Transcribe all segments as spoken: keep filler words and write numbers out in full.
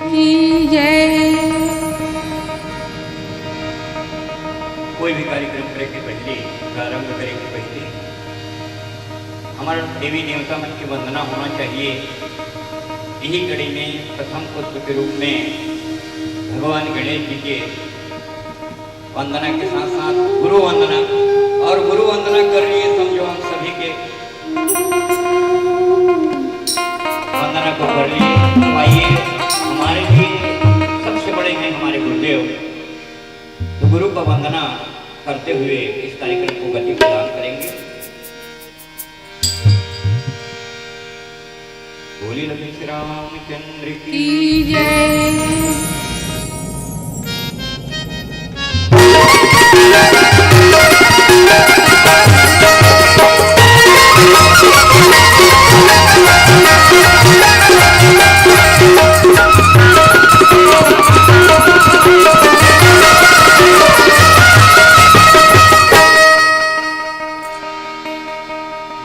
की जय। कोई भी कार्यक्रम करे के पहले, प्रारंभ करे के पहले हमर देवी देवता मन के वंदना होना चाहिए। यही कड़ी में प्रथम पुष्प के रूप में भगवान गणेश जी के वंदना के साथ साथ गुरु वंदना, और गुरु वंदना कर लिए, समझो हम सभी के वंदना को कर लिए। तो आइए, हमारे लिए सबसे बड़े हैं हमारे गुरुदेव, तो गुरु का वंदना करते हुए इस कार्यक्रम को गति प्रदान करेंगे। बोलिए लखन श्री रामचंद्र की की जय।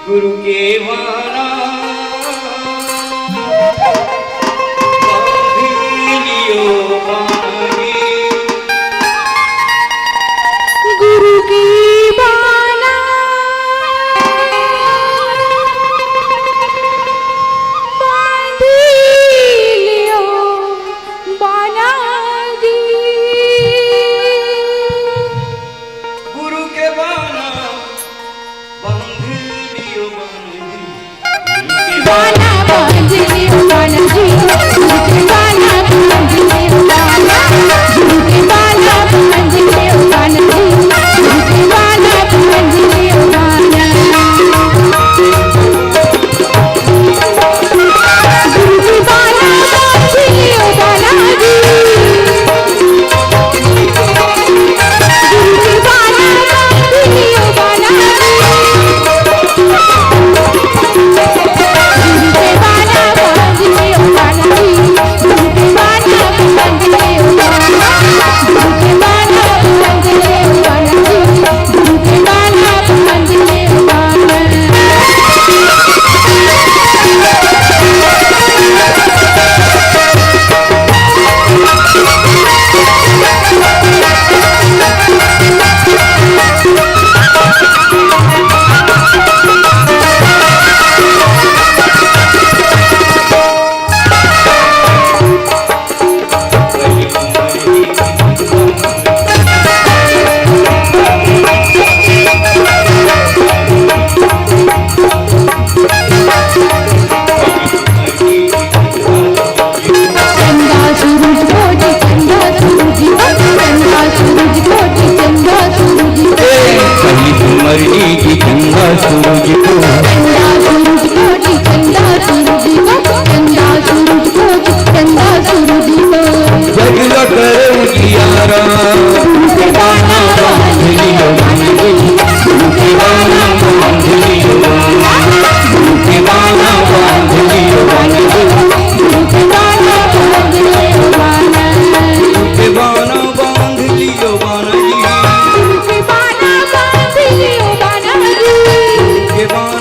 गुरु के बाना बांधी लियो बानी। गुरु की बाना बांधी लियो बाना जी। गुरु के बाना बांध लियो बाना जी। बाना बांध लियो बाना जी, गुरु के बाना बांध लियो बाना, गुरु के बाना बांध लियो बाना जी, गुरु के बाना बांध लियो बाना। गुरु के बाना बांध लियो बाना जी। चंदा सूरज कोटि, चंदा सूरज कोटि, चंदा सूरज कोटि, चंदा सूरज कोटि। ए, पहली तुम मरनी की चंदा सूरज को। चंदा सूरज कोटि, चंदा सूरज को, चंदा सूरज कोटि, चंदा सूरज को। जगला करे उजियारा। गुरु के बाना बांध लियो बाना जी, गुरु के बाना बांध लियो बाना, गुरु के बाना बांध लियो बाना जी, गुरु के बाना बांध लियो बाना, गुरु के बाना बांध लियो बाना जी, गुरु के बाना बांध लियो बाना जी, गुरु के बाना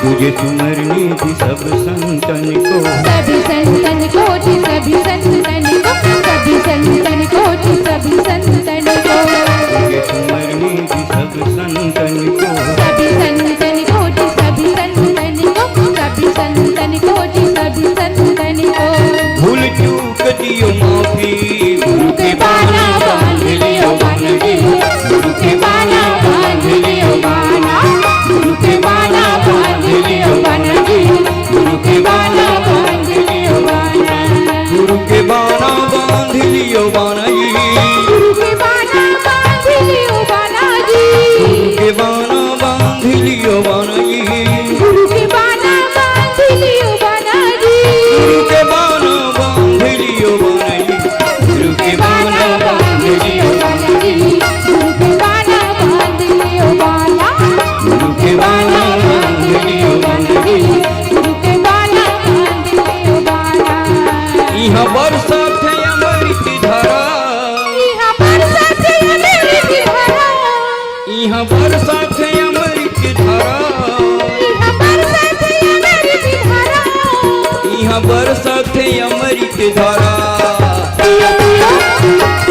तुझे सुमरने की सब संतन को, सभी संतन को जी, सभी संतन को, सभी संतन को जी, सभी संतन को। तुझे सुमरने की सब संतन को, सभी संतन को जी, सभी संतन को, सभी संतन को जी, सभी संतन को। भूल चूक दियो माफी, गुरु के बाना बांध लियो बाना जी, गुरु के बाना बांध लियो बाना, गुरु के बाना बांध लियो बाना जी, गुरु के बाना बांध लियो बाना, गुरु के बाना बांध लियो बाना जी, गुरु के बाना बांध लियो बाना जी, गुरु के बाना बांध लियो बाना जी, गुरु के बाना बांध लियो बाना जी, गुरु के बाना बांध लियो बाना जी, गुरु के बाना बांध लियो बाना जी, गुरु के बाना बांध लियो बाना, गुरु के बाना बांध लियो बाना जी, गुरु के बाना बांध लियो बाना। इहाँ बरसत हे अमृत धारा, इहाँ बरसत हे अमृत धारा, इहाँ बरसत हे अमृत धारा, इहाँ बरसत हे अमृत धारा, इहाँ बरसत हे अमृत धारा। पियो पियो,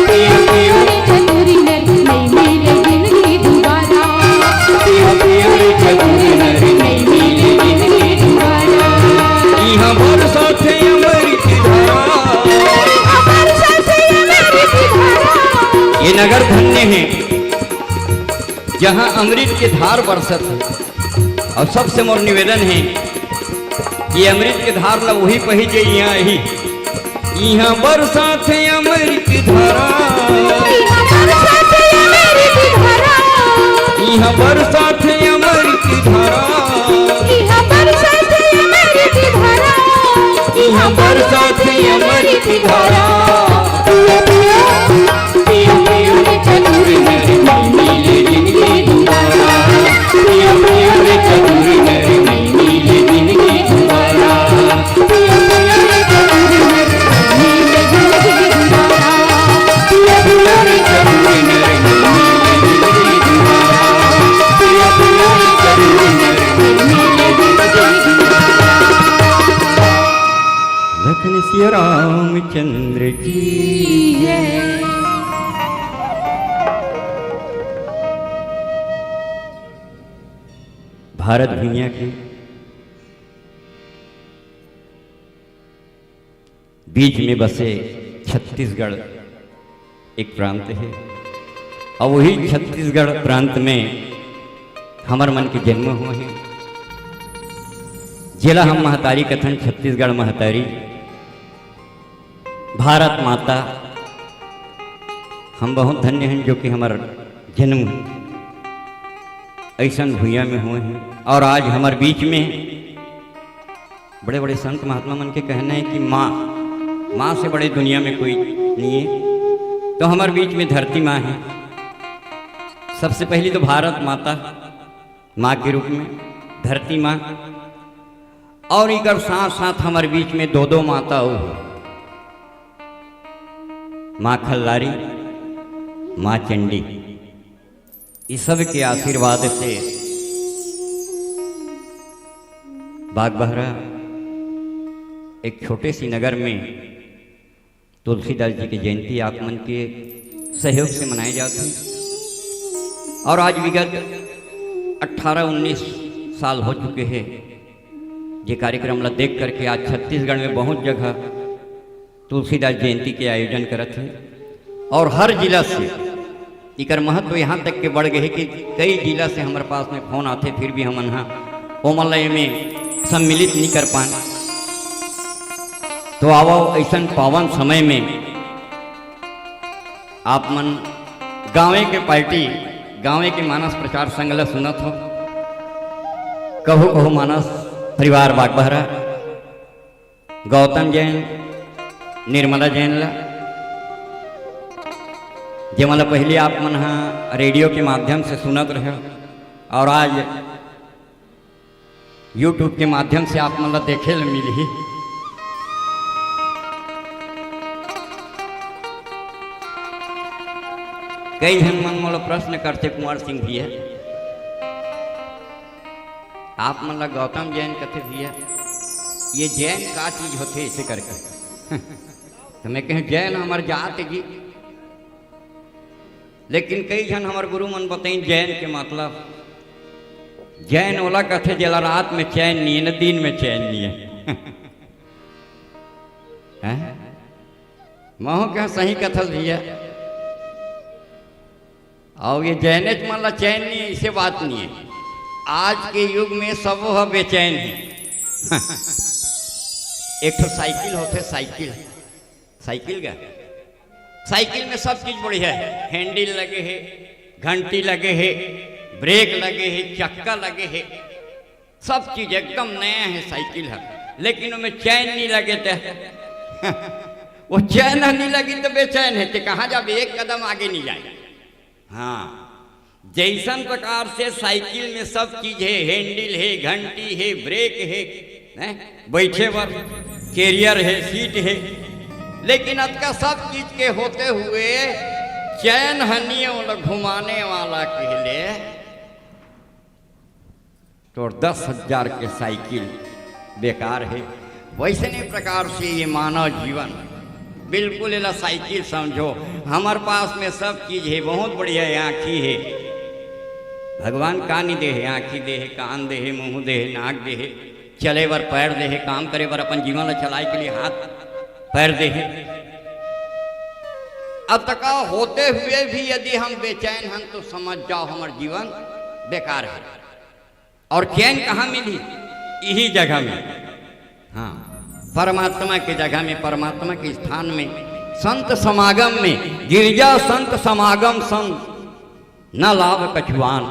पियो पियो रे चतुरी नर, नहीं मिले जिंदगी दोबारा। पियो पियो रे चतुरी नर, नहीं मिले जिंदगी दोबारा। इहाँ बरसत हे अमृत धारा, इहाँ बरसत हे अमृत धारा। ये नगर धन्य है, जहाँ अमृत के धार बरसत हे। अउ सबसे मोर निवेदन हे कि अमृत के धार ला उही पही जे इहाँ आही। इहाँ बरसत हे अमृत धारा, इहाँ बरसत हे अमृत धारा, इहाँ बरसत हे अमृत धारा, इहाँ बरसत हे अमृत धारा, इहाँ बरसत हे अमृत धारा। पियो पियो, पियो पियो रे चतुर नर, नहीं मिले जिंदगी दोबारा। पियो पियो रे चतुर नर, नहीं मिले जिंदगी दोबारा। पियो पियो रे चतुर नर, नहीं मिले जिंदगी दोबारा। पियो पियो रे चतुर नर, नहीं मिले जिंदगी दोबारा। पियो पियो रे चतुर नर, नहीं मिले जिंदगी दोबारा। लखन सिया रामचंद्र की जय। भारत भुइयां के बीच में बसे छत्तीसगढ़ एक प्रांत हे, अउ वही छत्तीसगढ़ प्रांत में हमर मन के जन्म होए हे, जेला हम महतारी कथन, छत्तीसगढ़ महतारी, भारत माता। हम बहुत धन्य हन जो कि हमर जन्म अइसन भुइयां में होए हे, अउ आज हमर बीच में बड़े-बड़े संत महात्मा मन के कहना हे कि माँ, माँ से बड़े दुनिया में कोई नहीं हे। तो हमर बीच में धरती माँ हे। सबसे पहली तो भारत माता, माँ के रूप में धरती माँ, अउ इकर साथ-साथ हमर बीच में दो-दो माता अउ हे, माँ खल्लारी, माँ चंडी। इस सब के आशीर्वाद से बागबहरा एक छोटे सी नगर में तुलसीदास जी के जयंती आप मन के सहयोग से मनाए जात हे। अउ आज विगत अट्ठारह उन्नीस साल हो चुके हे, जे कार्यक्रम ला देख करके आज छत्तीसगढ़ में बहुत जगह तुलसीदास जयंती के आयोजन करत हे अउ हर जिला से इकर महत्व यहाँ तक के बढ़ गए हे कि कई जिला से हमर पास में फोन आथे, फिर भी हमन ह ओमन ला एमे सम्मिलित नहीं कर पान। तो आवव, अइसन पावन समय में आप मन गांवे के पार्टी, गांवे के मानस प्रचार संघ ला सुनत हो, कहू कहू मानस परिवार बागबहरा, गौतम जैन, निर्मला जैन ला, जेमन ला पहली आप मन ह रेडियो के माध्यम से सुनत रहे अउ आज YouTube के माध्यम से आप मन ला देखे ल मिलही। कई झन मन मोला प्रश्न करथे, कुंवर सिंह भैया, आप मन ला गौतम जैन कथे भैया, ये जैन का चीज होथे ऐसे करके। तो मैं कहें, जैन हमर जात जी, लेकिन कई झन हमर गुरु मन बताइन जैन के मतलब। जैन ओला कथे जेला रात में चैन नहीं है ना, दिन में चैन नहीं है। हैं? महू के सही कथस भैया। और ये जैनेच मन ला चैन नहीं है, इसे बात नहीं है। आज के युग में सब ह बेचैन है। एक ठो साइकिल होथे, साइकिल, साइकिल का, साइकिल में सब चीज बढ़िया है, हैंडल लगे है, घंटी लगे है, ब्रेक लगे है, चक्का लगे है, सब चीज एकदम नया है साइकिल है, लेकिन ओमे चैन नहीं लगे ते। वो चैन ह नहीं लगी तो बेचैन है, ते कहाँ जाबे, एक कदम आगे नहीं जाए। हाँ, जैसन प्रकार से साइकिल में सब चीज है, हैंडल है, घंटी है, ब्रेक है, हैं? बैठे बर कैरियर है, सीट है, लेकिन अतका सब चीज के होते हुए चैन ह नहीं है, ओला घुमाने वाला कहले तोर दस हजार के साइकिल बेकार है। वैसने प्रकार से ये मानव जीवन, बिल्कुल एला साइकिल समझो। हमर पास में सब चीज है, बहुत बढ़िया है, आँखी है, भगवान का नहीं दे है, आँखी दे है, कान दे है, मुंह दे है, नाक दे है, चले बर पैर दे है, काम करे बर अपन जीवन ला चलाए के लिए हाथ पैर दे है। अब तक होते हुए भी यदि हम बेचैन हन तो समझ जाओ हमर जीवन बेकार है। और चैन कहाँ मिली? यही जगह में। हाँ, परमात्मा के जगह में, परमात्मा के स्थान में, संत समागम में। गिरजा संत समागम संत, न लाभ कछुआन,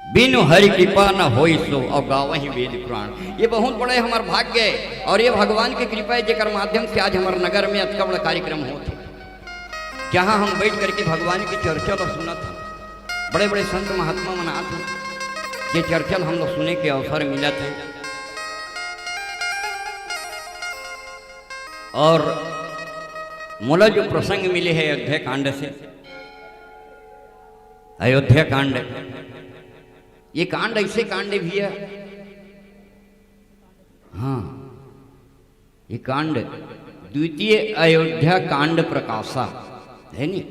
बिनु हरि कृपा न होई सो, और गावहि वेद पुराण। ये बहुत बड़े हमार भाग्य है और ये भगवान की कृपा है, जेकर माध्यम से आज हमारे नगर में अतका बड़ा कार्यक्रम होत है, जहाँ हम बैठ करके भगवान की चर्चा ला सुनत हैं। बड़े बड़े संत महात्मा मन आत हैं, जे चर्चा ला हम लोग सुने के अवसर मिलत है। और मोला जो प्रसंग मिले है अयोध्या कांड से, अयोध्या कांड, ये कांड ऐसे कांड है भैया। हाँ, ये कांड, द्वितीय अयोध्या कांड प्रकाशा, है नी?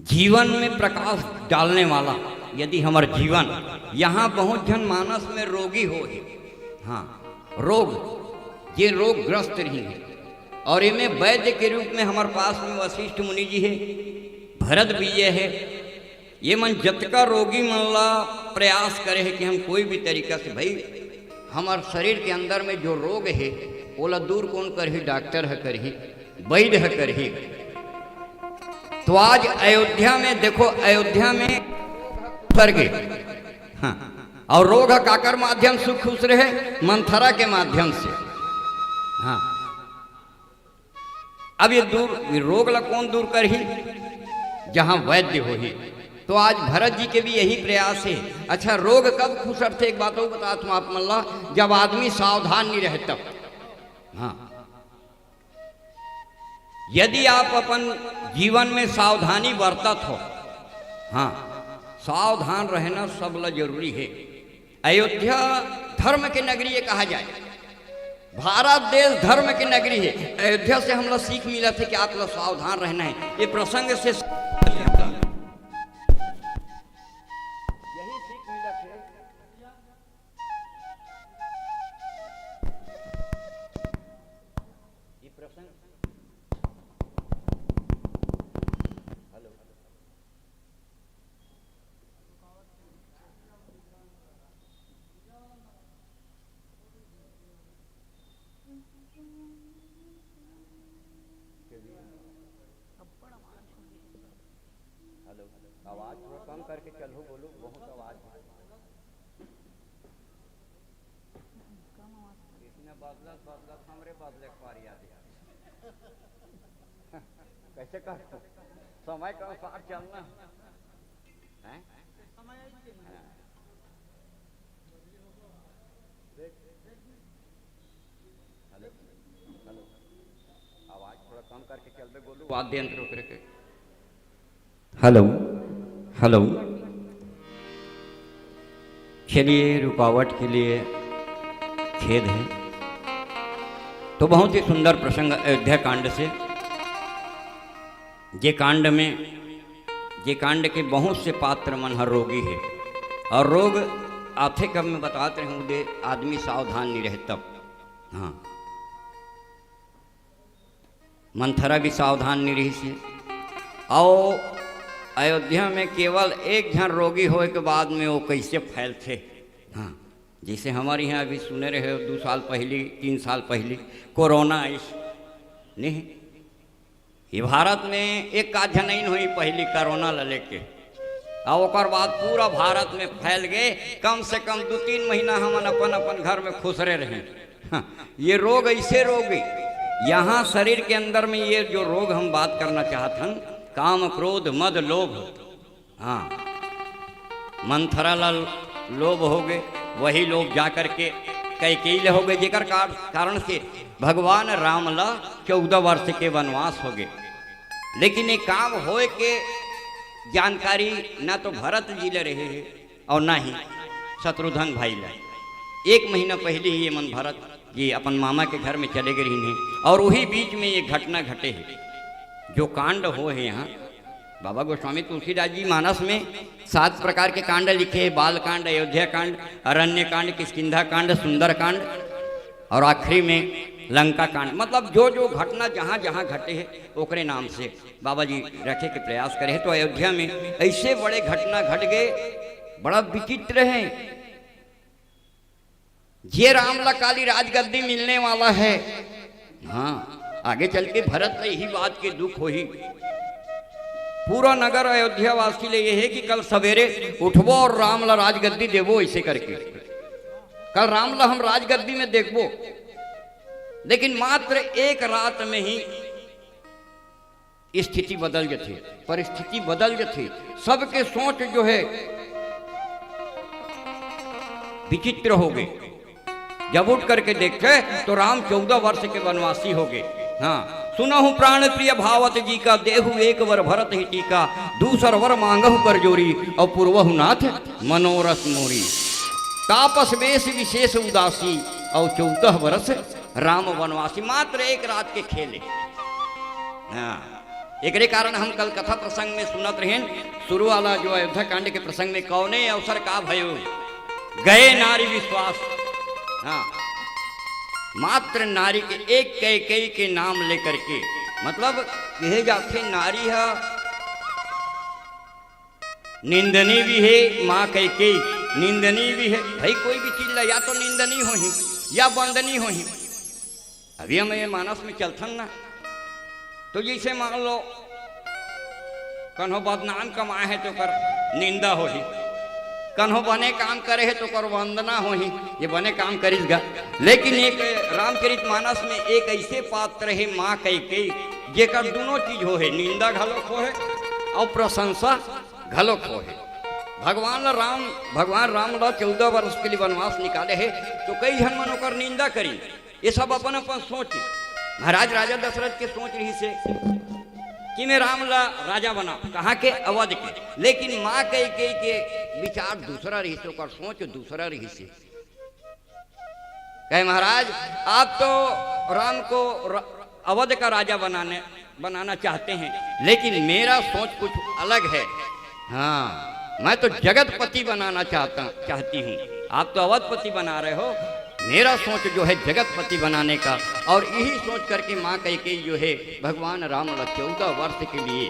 जीवन में प्रकाश डालने वाला। यदि हमार जीवन, यहाँ बहुत झन मानस में रोगी हो है, हाँ, रोग, जे रोगग्रस्त रही है, और इमे वैद्य के रूप में हमार पास में वशिष्ठ मुनि जी है, भरत भी ये है, ये मन जतका रोगी मन ला प्रयास करे है कि हम कोई भी तरीका से, भाई, हमार शरीर के अंदर में जो रोग है, ओला दूर कौन करही? डॉक्टर ह करही, वैद्य ह करही। तो आज अयोध्या में देखो, अयोध्या में स्वर्ग है। हाँ, और रोग ह काकर माध्यम से खुश रहे? मंथरा के माध्यम से। हाँ, अब ये दूर, ये रोग ला कौन दूर करही? जहाँ वैद्य होही। तो आज भरत जी के भी यही प्रयास है। अच्छा, रोग कब खुसरथे? एक बात और बतात हूँ आप मन ला, जब आदमी सावधान नहीं रहे तब। हाँ, यदि आप अपन जीवन में सावधानी बरतत हो, हाँ, सावधान रहना सब ला जरूरी है। अयोध्या धर्म के नगरी ये कहा जाए, भारत देश धर्म के नगरी है। अयोध्या से हम लोग सीख मिलत है कि आप लोग सावधान रहना है। ये प्रसंग से यही सीख मिलत है। ये प्रसंग, हेलो। हेलो, आवाज थोड़ा कम करके चलहू, बोलू, बहुत आवाज है। इसने बदलत बदलत हमरे बदले के पारी आ गया। कैसे कर, समय के अनुसार चलना है। हाँ। हेलो, हेलो, आवाज थोड़ा कम करके चलबे गोलू, वाद्य यंत्र ओकरे के। Hello, hello. चलिए, रुकावट के लिए खेद है। तो बहुत ही सुंदर प्रसंग अयोध्या कांड से, जे कांड में, जे कांड के बहुत से पात्र मन हर रोगी है, और रोग आथे कब में बतात रहे हूँ, दे आदमी सावधान नहीं रहे तब। हाँ, मंथरा भी सावधान नहीं रही से। और अयोध्या में केवल एक झन रोगी होए के बाद में वो कैसे फैलथे। हाँ, जैसे हमारे यहाँ अभी सुने रहे हो, दू साल पहली, तीन साल पहली कोरोना आइस, नहीं, ये भारत में एक आध झन नहीं होई पहली कोरोना ला लेके, और ओकर बाद पूरा भारत में फैल गए। कम से कम दू तीन महीना हमन अपन अपन घर में खुसरे रहे। हाँ, ये रोग ऐसे रोग है, यहाँ शरीर के अंदर में ये जो रोग हम बात करना चाहत हन, काम, क्रोध, मद, लोभ, हाँ, मंथरा ला लोभ होगे, वही लोभ जा करके कैकेयी ले होगे, जेकर कार-, कारण से भगवान राम ला चौदह वर्ष के वनवास होगे। लेकिन ये काम होए के जानकारी ना तो भरत जी ले रहे हैं और ना ही शत्रुघ्न भाई ला। एक महीना पहले ही ये मन भरत जी अपन मामा के घर में चले गए रहिन हे और वही बीच में ये घटना घटे है, जो कांड हो है यहाँ। बाबा गोस्वामी तुलसीदास जी मानस में सात प्रकार के कांड लिखे हैं, बाल कांड, अयोध्या कांड, अरण्य कांड, किष्किंधा कांड, सुंदर कांड और आखिरी में लंका कांड। मतलब जो जो घटना जहाँ जहाँ घटे है, ओकरे नाम से बाबा जी रखे के प्रयास करे हैं। तो अयोध्या में ऐसे बड़े घटना घट गए, बड़ा विचित्र है। जे राम ला काली राजगद्दी मिलने वाला है, हाँ, आगे चल के भरत ला यही बात के दुख होही। पूरा नगर अयोध्या वासी ले ये है कि कल सवेरे उठबो और राम ला राजगद्दी देबो, ऐसे करके कल राम ला हम राजगद्दी में देखबो। लेकिन मात्र एक रात में ही स्थिति बदल जथे, परिस्थिति बदल जथे, सबके सोच जो है विचित्र हो गए। जब उठ करके देखे तो राम चौदह वर्ष के वनवासी हो गए। हाँ, सुनहु प्राण प्रिय भावत जी का, देहु एक वर भरत ही टीका, दूसर वर मांगहु कर जोरी, और पुरवहु नाथ मनोरथ मोरी। तापस वेश विशेष उदासी, और चौदह वर्ष राम वनवासी। मात्र एक रात के खेल है। हाँ, एकरे कारण हम कल कथा प्रसंग में सुनत रहेन, शुरू वाला जो अयोध्या कांड के प्रसंग में, कौने अवसर का भयो, गए नारी विश्वास। हाँ, मात्र नारी के, एक कैकेयी के नाम लेकर के, मतलब, कहे जाथे नारी है निंदनी भी है, माँ कैकेयी निंदनी भी है। भाई, कोई भी चीज ला या तो निंदनी होही या वंदनी होही। अभी हम ये मानस में चलथन ना, तो जैसे मान लो कन्हो बदनाम कमाए है तो ओकर निंदा होही, कन्हो बने काम करे है तो ओकर वंदना होही, ये बने काम करिस गा। लेकिन एक रामचरित मानस में एक ऐसे पात्र है माँ कैकेयी, जेकर दोनों चीज हो है, निंदा घलोक हो है और प्रशंसा घलोक हो है। भगवान ला राम, भगवान राम ला चौदह वर्ष के लिए वनवास निकाले है, तो कई झन मन ओकर निंदा करी। ये सब अपन अपन सोच। महाराज राजा दशरथ के सोच रही से कि मैं राम ला राजा बना, कहाँ के? अवध के। लेकिन माँ कैकेयी के विचार दूसरा रही से, ओकर सोच दूसरा रही से। कहे, महाराज, आप तो राम को र-, अवध का राजा बनाने, बनाना चाहते हैं, लेकिन मेरा सोच कुछ अलग है। हाँ, मैं तो जगतपति बनाना चाहता, चाहती हूँ। आप तो अवधपति बना रहे हो, मेरा सोच जो है जगतपति बनाने का। और यही सोच करके माँ कैकेयी जो है भगवान राम ला चौदह वर्ष के लिए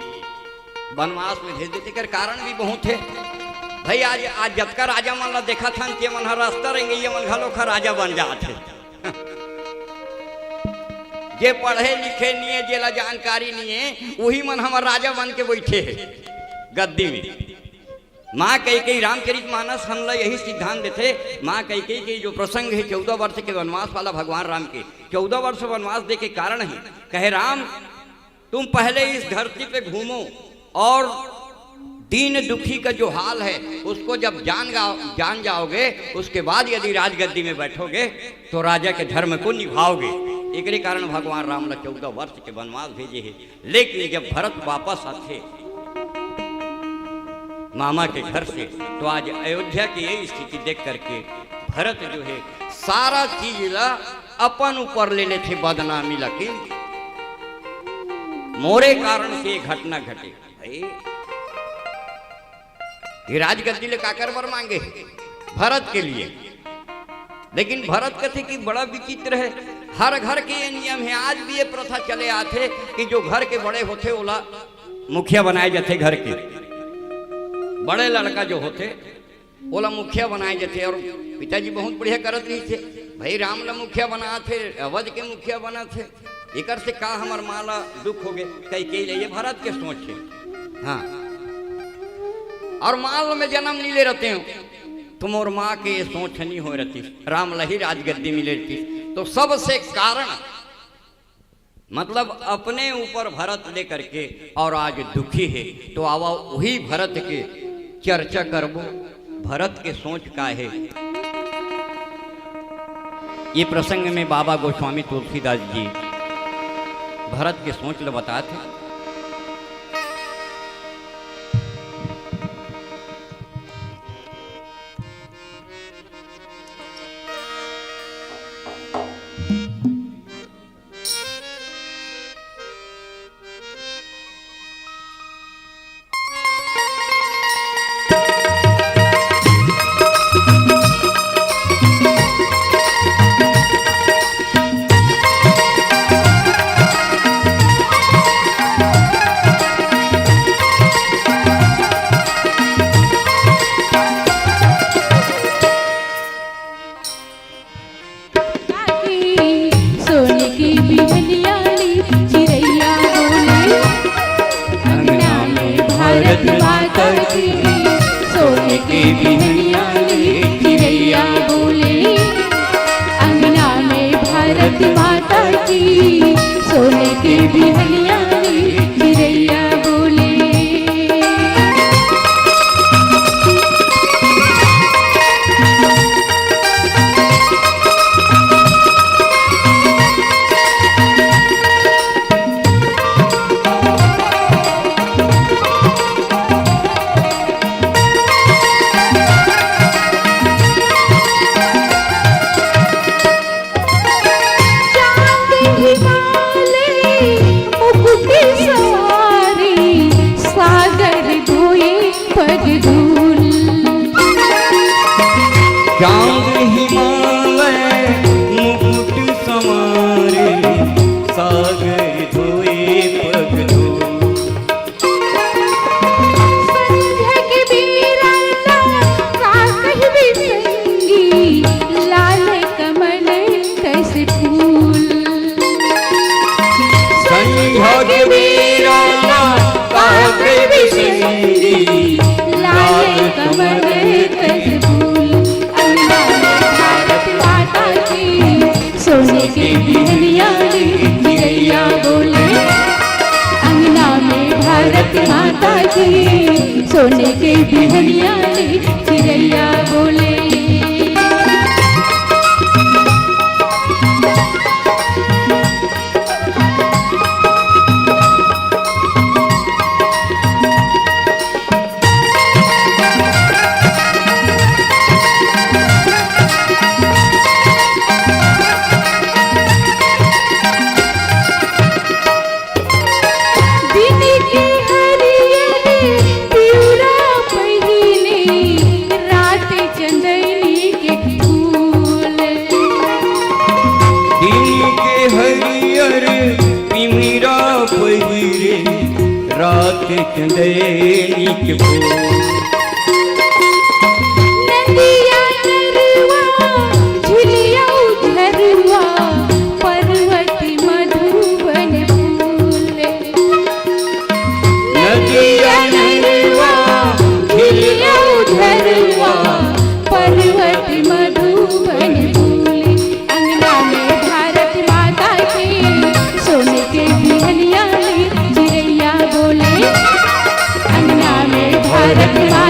वनवास में भेज देथे। एकर कारण भी बहुत है भाई। आज, आज जतका राजा मन ला देखत हन, ते मन ह रास्ता रेंगइया मन घलो खा राजा बन जात हे। जे पढ़े लिखे निये, जेला जानकारी निये, उही मन हमर राजा बन के बइठे हे गद्दी में। माँ कैकेयी, रामचरित मानस हमला यही सिद्धांत देथे। माँ कैकेयी के जो प्रसंग है चौदह वर्ष के वनवास वाला भगवान राम के, चौदह वर्ष वनवास दे के कारण है, कहे, राम, तुम पहले इस धरती पे घूमो और दीन दुखी का जो हाल है उसको जब जान गा-, जान जाओगे, उसके बाद यदि राजगद्दी में बैठोगे तो राजा के धर्म को निभाओगे। एकरे कारण भगवान राम ला चौदह वर्ष के वनवास भेजे हे। लेकिन जब भरत वापस आथे, मामा के घर से। तो आज अयोध्या की ये स्थिति देख करके भरत जो है, सारा चीज ला अपन ऊपर ले लेथे, बदनामी ला कि मोरे कारण से ये घटना घटे। भाई, ये राजगद्दी ले काकर बर मांगे हे? भरत के लिए। लेकिन भरत कथे कि बड़ा विचित्र है, हर घर के ये नियम है, आज भी ये प्रथा चले आथे कि जो घर के बड़े होथे, ओला मुखिया बनाए जाथे घर के। बड़े लड़का जो होथे, ओला मुखिया बनाए जाथे। और पिताजी बहुत बढ़िया करत रहिथे, भाई राम ला मुखिया बनाथे, अवध के मुखिया बनाथे, एकर से का हमर माँ ला दुख होगे, कहिके ले ये भरत के सोच हे। हाँ, और माँ ल मैं जन्म नहीं ले रहते हूँ, तो मोर माँ के ये सोच नहीं हो रहती, राम ला ही राजगद्दी मिले रहती। तो सबसे कारण, मतलब, अपने ऊपर भरत लेकर के और आज दुखी है। तो आवा, वही भरत के चर्चा करबो, भरत के सोच का है। ये प्रसंग में बाबा गोस्वामी तुलसीदास जी भरत के सोच ल बतात हे। की सोने की बिहनिया ली चिरैया बोले, अंगना में भारत माता की। सोने की बिहनिया ली चिरैया बोले, अंगना में भारत माता की। सोने की बिहनिया ली चिरैया बोले। चांद हिमालय मुकुट सवारी, सागर धोए पग धूल। चांद हिमालय मुकुट संवारे, सागर धोए पग धूल। संझा के बेरा ला का कहिबे संगी, लाल कमल कस फूल। संझा के बेरा ला का कहिबे संगी, लाल कमल कस फूल। अंगना में भारत माता की, सोने के बिहनिया रे चिरैया बोले। अंगना में भारत माता की, सोने के बिहनिया रे चिरैया बोले। दिन के हरियर पिउरा पहिने, रात चंदैनी के फूल। दिन के हरियर पिमिरा पहिरे, रात चंदैनी के फूल। नदिया नरुआ, झिलिया झरुआ, पर्वत मधुबन फूल। नदिया नरुआ, झिलिया झरुआ, पर्वत मधुबन फूल। अंगना में भारत माता के, सोने के बिहनिया रे चिरैया बोले। अंगना में भारत माता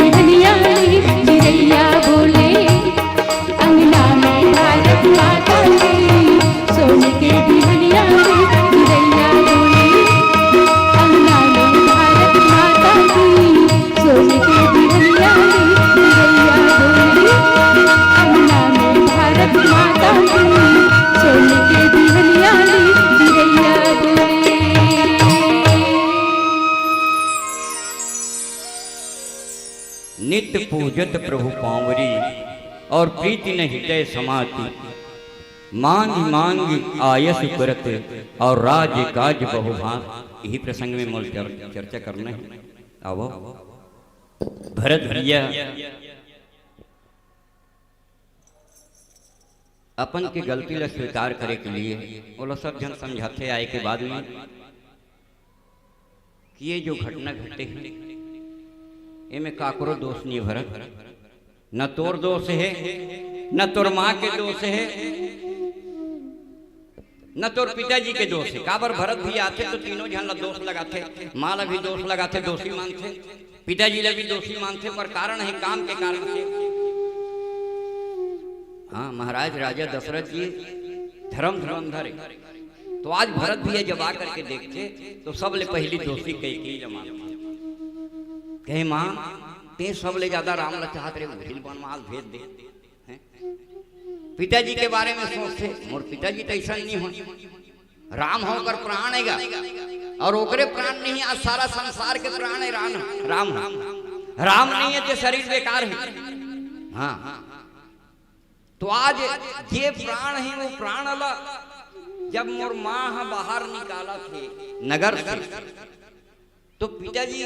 बिहनिया रे चिरैया बोले, अंगना में भारत माता की, सोने के बिहनिया रे चिरैया बोले, अंगना में भारत माता की, सोने के बिहनिया रे चिरैया बोले, अंगना में भारत माता की, सोने के बिहनिया रे चिरैया बोले। नित पूजत प्रभु पांवरी, और प्रीति न हृदय समाती। मांग मांग आयस करत, और राज काज बहु भांत। यही प्रसंग में मोर चर-, चर्चा करना है। आवो। भरत भैया अपन के गलती ला स्वीकार करे के लिए ओला सब झन समझाथे आए के बाद में कि ये जो घटना घटे हे, एमे काकरो दोष नहीं भरत, न तोर दोष हे, न तोर माँ के दोष हे, न तोर पिताजी के दोष हे। काबर भरत भी आथे तो तीनों झन ला दोष लगाथे, माँ ला भी दोष लगाथे, दोषी मानथे, पिताजी ला भी दोषी मानथे, पर कारण हे काम के कारण से। हाँ, महाराज राजा दशरथ जी धर्म धुरंधर हे। तो आज भरत भैया जब आ करके देखथे तो सबले पहली दोषी कैकेयी ला मानथे। कहे, माँ, ते सबले ज्यादा राम ला चाहत रहे, उही ल बनवास भेज दे। हैं? पिताजी के बारे में सोचथे, मोर पिताजी तो ऐसा नहीं हो, राम ह ओकर प्राण हे गा, और ओकरे प्राण नहीं, आज सारा संसार के प्राण हे राम, राम ह। राम नहीं हे तो शरीर बेकार हे। हाँ, तो आज जे प्राण हे वो प्राण ला जब मोर माँ ह बाहर निकालथे नगर से, तो पिताजी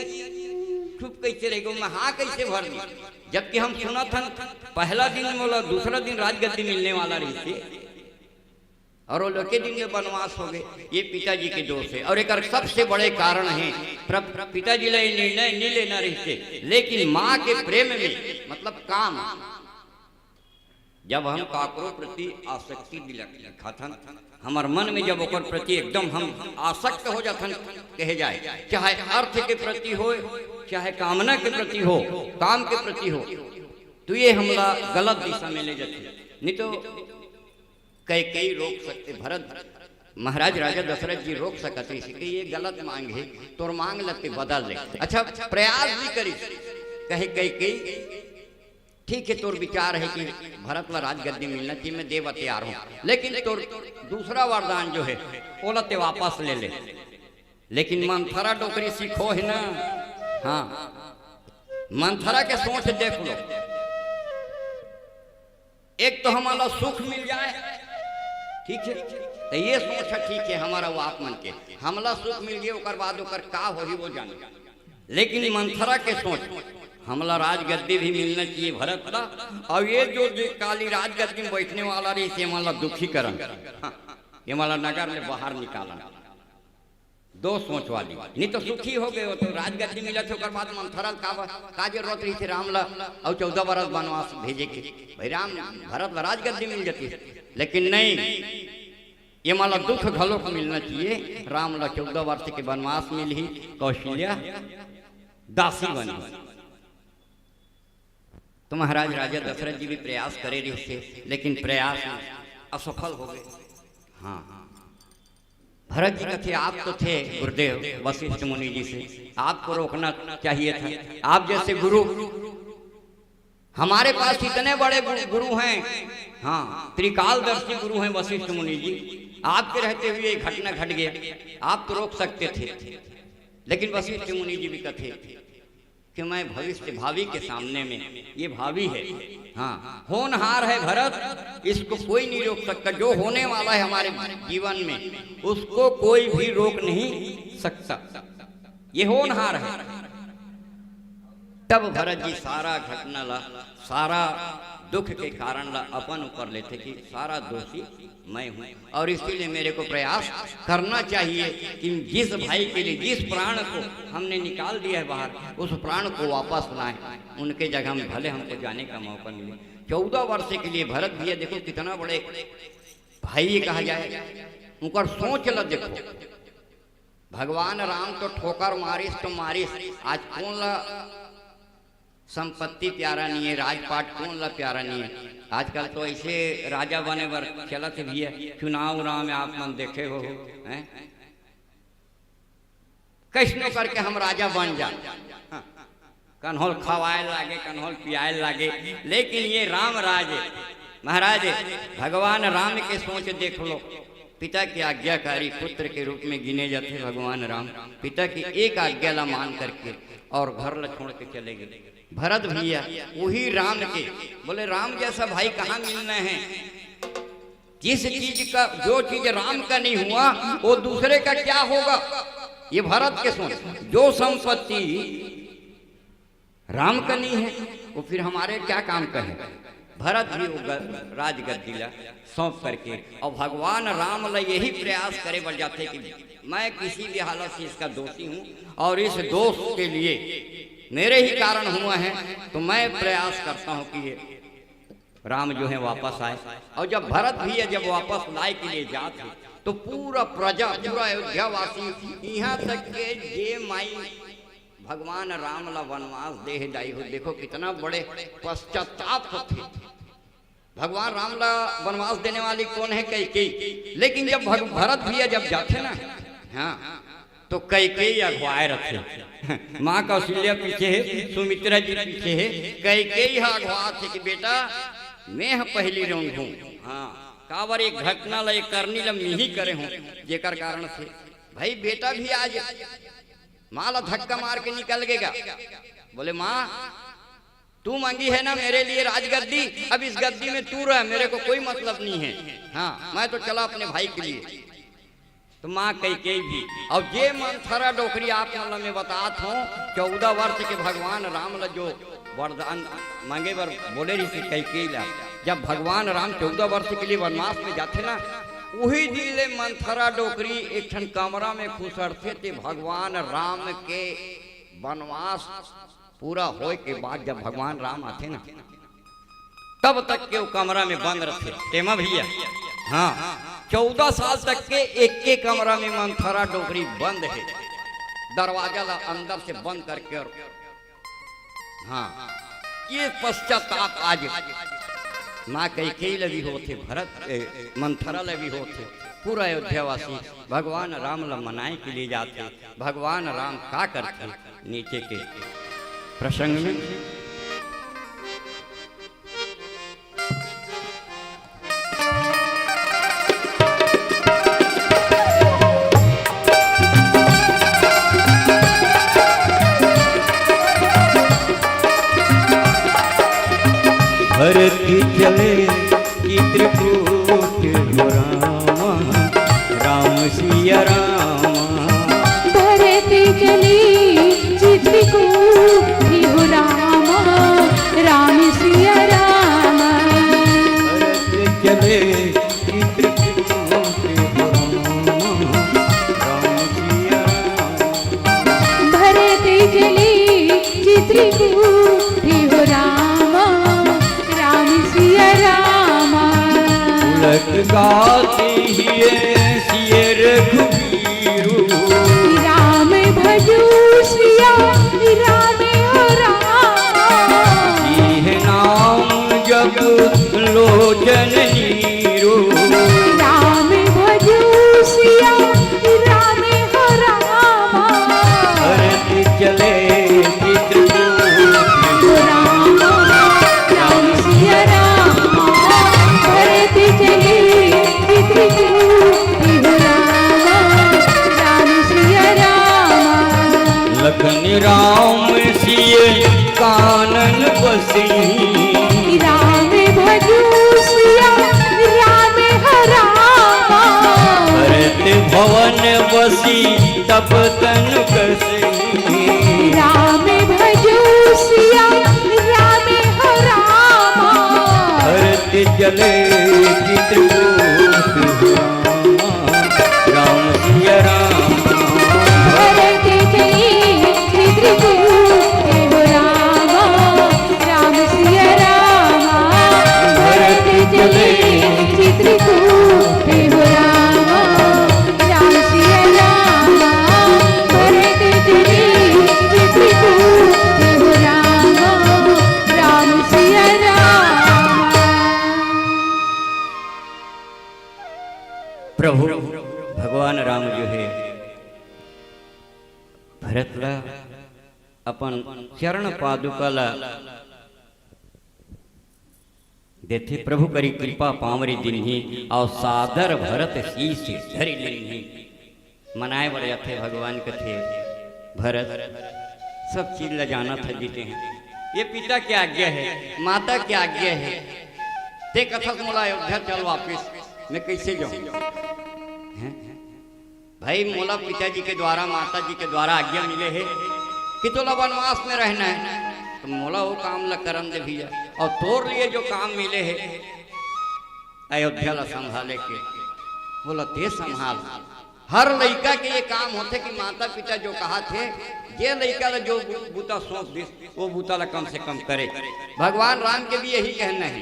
चुप कैसे रह गे, मैं हाँ कैसे भर दूं? जबकि हम सुनत हन पहला दिन मोला दूसरा दिन राजगद्दी मिलने वाला रहिसे, और वो लगे दिन में बनवास हो गे। ये पिताजी के दोष हे, और एकर सबसे बड़े कारण हे प्र-, पिताजी ला ये निर्णय नहीं लेना रहिसे, लेकिन माँ के प्रेम में, मतलब काम, जब हम काकरो प्रति आसक्ति दिला-, दिखाथन, हमर मन में जब ओकर प्रति एकदम हम आसक्त हो जाथन, कहे जाए, चाहे अर्थ के प्रति होय, चाहे कामना के प्रति हो, काम के प्रति हो, तो ये हमला गलत दिशा में ले जाथे। नहीं तो कैकेयी रोक सकथे, भरत महाराज राजा दशरथ जी रोक सकत रहिसे कि ये गलत मांग हे, तोर मांग ल ते बदल ले। अच्छा, प्रयास भी करिस, कहे कैकेयी, ठीक हे, तोर विचार हे कि भरत ला राजगद्दी मिलना चाहिए, मैं दे बर तैयार हूँ, लेकिन तोर दूसरा वरदान जो हे, ओला ते वापस ले ले। लेकिन मंथरा डोकरी सीखो हे ना, हाँ, मंथरा के सोच देख लो। एक तो हमला सुख मिल जाए, ठीक हे, तो ये सोच हे, ठीक हे, हमर अउ आप मन के, हमला सुख मिल गे, ओकर बाद ओकर का होही वो जाने। लेकिन मंथरा के सोच, हमला राजगद्दी भी मिलना चाहिए भरत ला, अउ ये जो, जो काली राजगद्दी में बैठने वाला रहिसे, ये मन ला दुखी करन, हाँ, ये मन ला नगर ले बाहर निकालन। दो सोच वाली, नहीं तो सुखी हो गे हो, तो राजगद्दी मिलत हे, ओकर बाद मंथरा ल का, का जरूरत रहिसे राम ला अउ चौदह बरस बनवास भेजे के? भाई राम, भरत ला राजगद्दी मिल जातिस, लेकिन नहीं, ये मन ला दुख घलोक मिलना चाहिए। राम ला चौदह वर्ष के बनवास मिलही, कौशल्या दासी बनही। तो महाराज राजा दशरथ जी भी प्रयास करे रहिसे, लेकिन प्रयास असफल हो गे। हाँ, भरत जी कथे, आप तो थे गुरुदेव वशिष्ठ मुनि जी से, आपको रोकना चाहिए था। आप जैसे गुरु, हमारे पास इतने बड़े गु-, गुरु हैं, हाँ, त्रिकालदर्शी गुरु हैं वशिष्ठ मुनि जी, आपके रहते हुए ये घटना घट गया, आप तो रोक सकते थे। लेकिन वशिष्ठ मुनि जी भी कथे कि मैं भविष्य, भावी के सामने में, ये भावी है, हाँ, होनहार है भरत, इसको कोई नहीं रोक सकता। जो होने वाला है हमारे जीवन में, उसको कोई भी रोक नहीं सकता। ये होनहार है। तब भरत जी सारा घटना ला, सारा दुख के कारण ला अपन ऊपर लेथे कि सारा दोषी मैं हूँ, और इसीलिए मेरे को प्रयास करना चाहिए कि जिस भाई के लिए, जिस प्राण को हमने निकाल दिया है बाहर, उस प्राण को वापस लाएं, उनके जगह में भले हमको जाने का मौका मिले। चौदह वर्ष के लिए भरत भैया, देखो कितना बड़े भाई ये कहा जाए, उनकर सोच ला देखो। भगवान राम तो ठोकर मारिस तो मारिस, आज कोन ला संपत्ति प्यारा नहीं है, राजपाट कोन ला प्यारा नहीं है। आजकल तो ऐसे राजा बने बर चलत भी है, चुनाव उनाव में आप मन देखे हो, हैं? कैसनो करके हम राजा बन जा। हाँ। कन्होल खवाए लागे, कन्होल पियाए लागे, लेकिन ये राम राज महाराज, भगवान राम के सोच देख लो। पिता के आज्ञाकारी पुत्र के रूप में गिने जाते भगवान राम। पिता की एक आज्ञा ला मान करके और घर ला छोड़ के चले गए। भरत भैया, वही राम के, बोले, राम जैसा भाई कहाँ मिलना है? जिस चीज का, जो चीज राम का नहीं हुआ, वो दूसरे का क्या होगा? ये भरत के सोच। जो संपत्ति राम का नहीं है, वो फिर हमारे क्या काम का है? भरत भी वो ग-, राजगद्दी ला सौंप करके, और भगवान राम ला यही प्रयास करे बर जाते कि मैं किसी भी हालत से इसका दोषी हूँ और इस दोष के लिए मेरे ही कारण हुआ है, तो मैं प्रयास करता हूँ कि ये राम जो है वापस आए। और जब भरत भैया जब वापस लाए के लिए जात हे, तो पूरा प्रजा, पूरा अयोध्यावासी, यहाँ तक के जे माई भगवान राम ला वनवास दे हे, दाई हो, देखो कितना बड़े पश्चाताप होथे। भगवान राम ला वनवास देने वाली कौन है? कैकेयी। लेकिन जब भग-, भरत भैया जब जाथे ना, हाँ, तो कैकेयी अगुवाए रथे। माँ कौशल्या पीछे हे, सुमित्रा जी पीछे हे, कैकेयी ह अगुवाथे कि बेटा, मैं ह पहली रेंगहूँ। हाँ, काबर एक घटना ला, एक करनी ला मिही करे हूँ, जेकर कारण से भाई बेटा भी आज माँ ला धक्का मार के निकल गेगा। बोले, माँ, तू मांगी है ना मेरे लिए राजगद्दी, अब इस गद्दी में तू रह, मेरे को कोई मतलब नहीं है। हाँ, मैं तो चला अपने भाई के लिए। तो माँ कैकेयी भी, और जे मंथरा डोकरी आप मन ला मैं बतात हूँ, चौदह वर्ष के भगवान राम ला जो वरदान मांगे बर बोले रहिस कैकेयी ला, जब भगवान राम चौदह वर्ष के लिए वनवास में जाथे ना, उही दिन ले मंथरा डोकरी एक ठन कमरा में खुसरथे, ते भगवान राम के वनवास पूरा होए के बाद जब भगवान राम आथे ना, तब तक के वो कमरा में बंद रथे। तेमा भैया, हाँ, चौदह साल तक के एक के कमरा में मंथरा डोकरी बंद हे, दरवाजा ला अंदर से बंद करके। और हाँ, ये पश्चाताप आज माँ कैकेयी ला भी होथे, भरत, ए, मंथरा ला भी होथे, पूरा अयोध्यावासी भगवान राम ला मनाए के लिए जाथे। भगवान राम का करथे नीचे के प्रसंग में? भरत चले चित्रकूट हो रामा, राम सिया रामा। भरत चले चित्रकूट हो रामा, राम सिया रामा। भरत चले चित्रकूट हो रामा, राम सिया रामा। भरत चले चित्रकूट हो रामा, राम सिया रामा। पुलक गात हिये सिय रघुबीरु। राम भजो सिया राम हो रामा। इह नाम जप लोचन नीरु। राम भजो सिया राम हो रामा। भरत चले चित्रकूट हो रामा, राम सिया रामा। भरत चले चित्रकूट हो रामा, राम सिया रामा। लखन राम सिय कानन बसई। राम भजो सिया राम हो रामा। भरत भवन बसी तप तन कसई। राम भजो सिया राम हो रामा। भरत चले चित्रकूट हो रामा, राम सिया रामा। भरत चले चित्रकूट हो रामा, राम सिया रामा। भरत चले चित्रकूट हो रामा, राम सिया रामा। भरत चले चित्रकूट हो रामा, ला, अपन चरण पादुका ला देथे, प्रभु करी कृपा पांवरी दिनही, अउ सादर भरत शीश धरि लिनही। मनाए बर जाथे भगवान कथे, भरत सब चीज ला जानत हे जीते हैं, ये पिता के आज्ञा है, माता के आज्ञा है, ते कथस मोला अयोध्या चल वापिस, मैं कैसे जाऊं? हैं? भाई, मोला पिताजी के द्वारा, माता जी के द्वारा आज्ञा मिले हे कि तोला वनवास में रहना है, तो मोला वो काम ला करन दे भैया। और तोर लिए जो काम मिले हे अयोध्या ला संभाले के, बोला ते संभाल। हर लइका के ये काम होथे कि माता पिता जो कहा थे, जे लइका ला जो बू-, बूता सौंप दिस, वो बूता ला कम से कम करे। भगवान राम के भी यही कहना है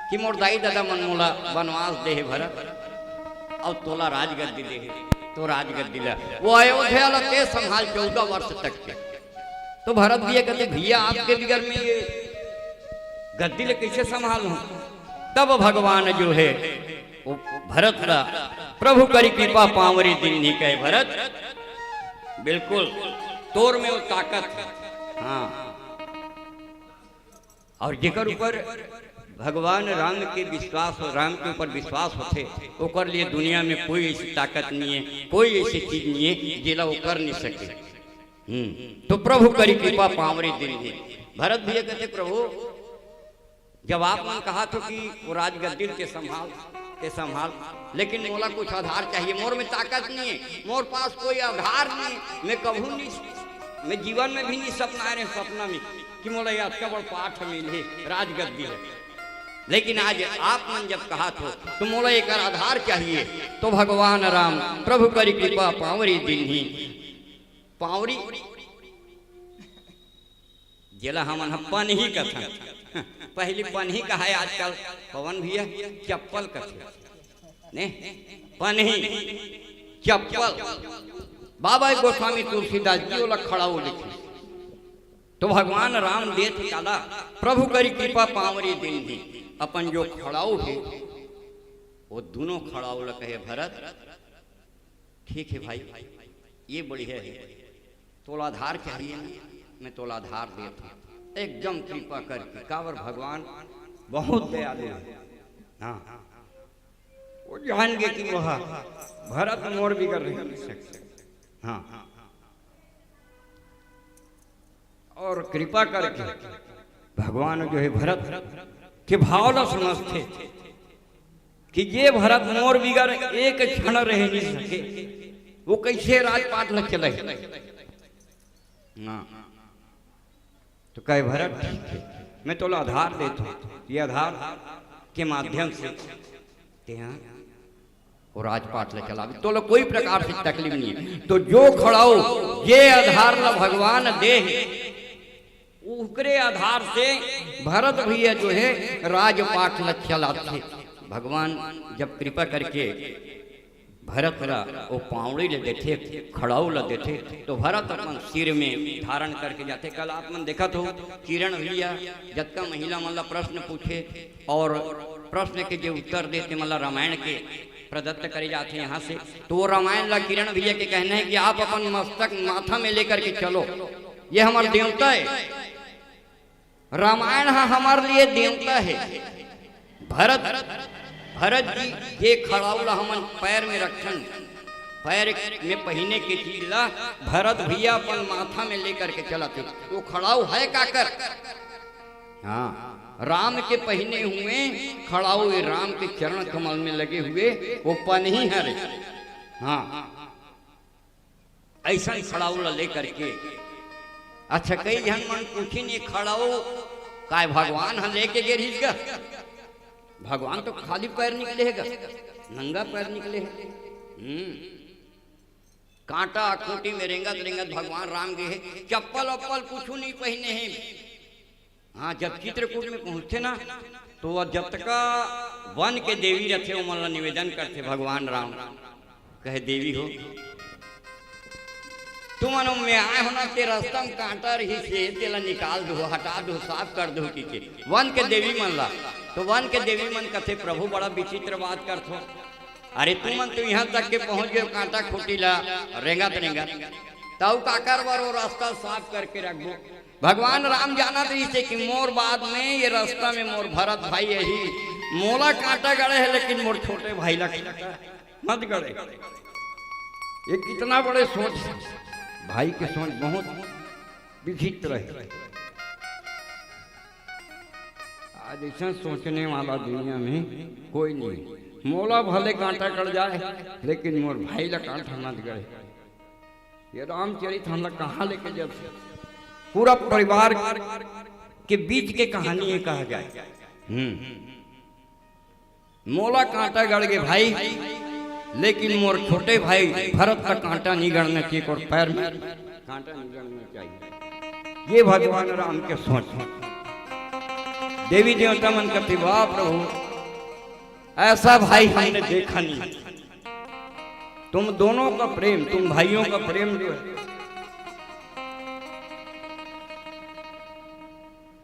कि मोर दाई ददा मन मोला वनवास दे हे भरत, अउ तोला राजगद्दी दे हे, तो राजगद्दी ला वो अयोध्या ला ते संभाल चौदह वर्ष तक के। तो भरत भैया कहते, भैया आपके बिगर में ये गद्दी ले कैसे संभालूं? तब भगवान जो है वो भरत ला, प्रभु करी कृपा पांवरी दिनही, कहे भरत बिल्कुल तोर में वो ताकत है। हाँ, और जेकर ऊपर भगवान राम के विश्वास हो, राम के ऊपर विश्वास होथे, ओकर लिए दुनिया में कोई ऐसी ताकत नहीं है, कोई ऐसी चीज नहीं है जेला वो कर नहीं सके। हम्म, तो प्रभु करी कृपा पांवरी दिनही। भरत भैया कहते, प्रभु, जब आप मन कहा थो कि वो राजगद्दी के संभाल, के संभाल, लेकिन मोला कुछ आधार चाहिए, मोर में ताकत नहीं है, मोर पास कोई आधार नहीं है, मैं कभू नहीं, मैं जीवन में भी नहीं सपना रहे, सपना में कि मोला ये अतका बड़ पाठ मिले राजगद्दी है। लेकिन आज आप मन जब कहा थो, तो मोला एक आधार चाहिए। तो भगवान राम प्रभु करी कृपा पांवरी दिनही। पांवरी जेला हमन ह पनही कथन। पहली पनही कहाय, आजकल पवन भैया चप्पल कथे। ने? पनही, चप्पल। बाबा गोस्वामी तुलसीदास जी ओला खड़ाऊ लिखे। तो भगवान राम देत काला, प्रभु करी कृपा पांवरी दिनही। अपन जो खड़ाऊ हे, वो दोनों खड़ाऊ ला कहे, भरत, ठीक है भाई, ये बढ़िया है, तोला आधार चाहिए ना, मैं तोला आधार देत हूँ, एकदम कृपा करके। काबर भगवान बहुत दयालु है। हाँ, वो जान गए कि वह भरत मोर बिगर रह नहीं सकते। हाँ, और कृपा करके भगवान जो है भरत के भाव ला समझथे कि जे भरत मोर बिगर एक क्षण रह नहीं सके, वो कैसे राजपाट ल चले। हाँ। तो कहे, भरत, ठीक है, मैं तोला आधार देता हूँ, ये आधार के माध्यम से तेहा वो राजपाट ले चला, तोला कोई प्रकार से तकलीफ नहीं है। तो जो खड़ाऊ, जे आधार ला भगवान दे हे, ओकरे आधार से भरत भैया जो है राजपाट ला चलाथे। भगवान जब कृपा करके भरत ला वो पावड़ी ले देथे, खड़ाऊ ला देथे, तो भरत अपन सिर में धारण करके जाथे। कल आप मन देखत हो, किरण भैया जतका महिला मन ला प्रश्न पूछे और प्रश्न के जे उत्तर देथे, मतलब रामायण के प्रदत्त करे जाथे यहाँ से, तो वो रामायण ला किरण भैया के कहना है कि आप अपन मस्तक माथा में लेकर के चलो, ये हमार देवता है। रामायण ह हमर लिए देवता हे। भरत, भरत जी जे खड़ाऊ ला हमन पैर में रखन, पैर में पहिने के चीज ला भरत भैया अपन माथा में लेकर के चलत हे। वो खड़ाऊ है काकर? हाँ, राम के पहिने हुए खड़ाऊ, ये राम के चरण कमल में लगे हुए वो पनही हरे। हाँ, ऐसा ही खड़ाऊ ला लेकर के। अच्छा, कई झन मन पूछिन, ये खड़ाऊ काय भगवान ह लेके गे रहिस गा? भगवान तो खाली पैर निकले हे गा, नंगा पैर निकले हे। हम्म, कांटा खूंटी में रेंगत रेंगत भगवान राम गे हे, चप्पल अप्पल कुछू नहीं पहिने हे। हाँ, जब चित्रकूट में पहुंचथे ना, तो वह जतका वन के देवी रथे, ओमन ला निवेदन करथे भगवान राम, कहे, देवी हो, तुमन में आए हो ना, ते रास्ता में कांटा रहिस हे, तेला निकाल दो, हटा दो, साफ कर दो, कि के वन के देवी मन ला। तो वन के देवी मन कथे, प्रभु, बड़ा विचित्र बात करथो। अरे, तुमन तो यहाँ तक के पहुंच गए, कांटा खूंटी ला रेंगत रेंगत। तउ काकर बर वो रास्ता साफ करके रखबो? भगवान राम जानत रहिसे कि मोर बाद में ये रास्ता में मोर भरत भाई यही मोला कांटा गड़े हे, लेकिन मोर छोटे भाई ला कांटा मत गड़े। ये कितना बड़े सोच, भाई के सोच बहुत विचित्र हे। आज ऐसा सोचने वाला दुनिया में कोई नहीं। मोला भले कांटा गड़ जाए, लेकिन मोर भाई ला कांटा मत गड़े। ये रामचरित हमला कहाँ लेके जब पूरा परिवार के बीच के कहानी ये कहा जाए। हम्म। मोला कांटा गड़ गे भाई, लेकिन मोर छोटे भाई भरत का कांटा नहीं गड़ना चाहिए, और पैर में कांटा नहीं गड़ना चाहिए। ये भगवान राम के सोच। देवी देवता मन कहते, "वाह प्रभु, ऐसा भाई हमने देखा नहीं।" तुम दोनों का प्रेम, तुम भाइयों का प्रेम जो है,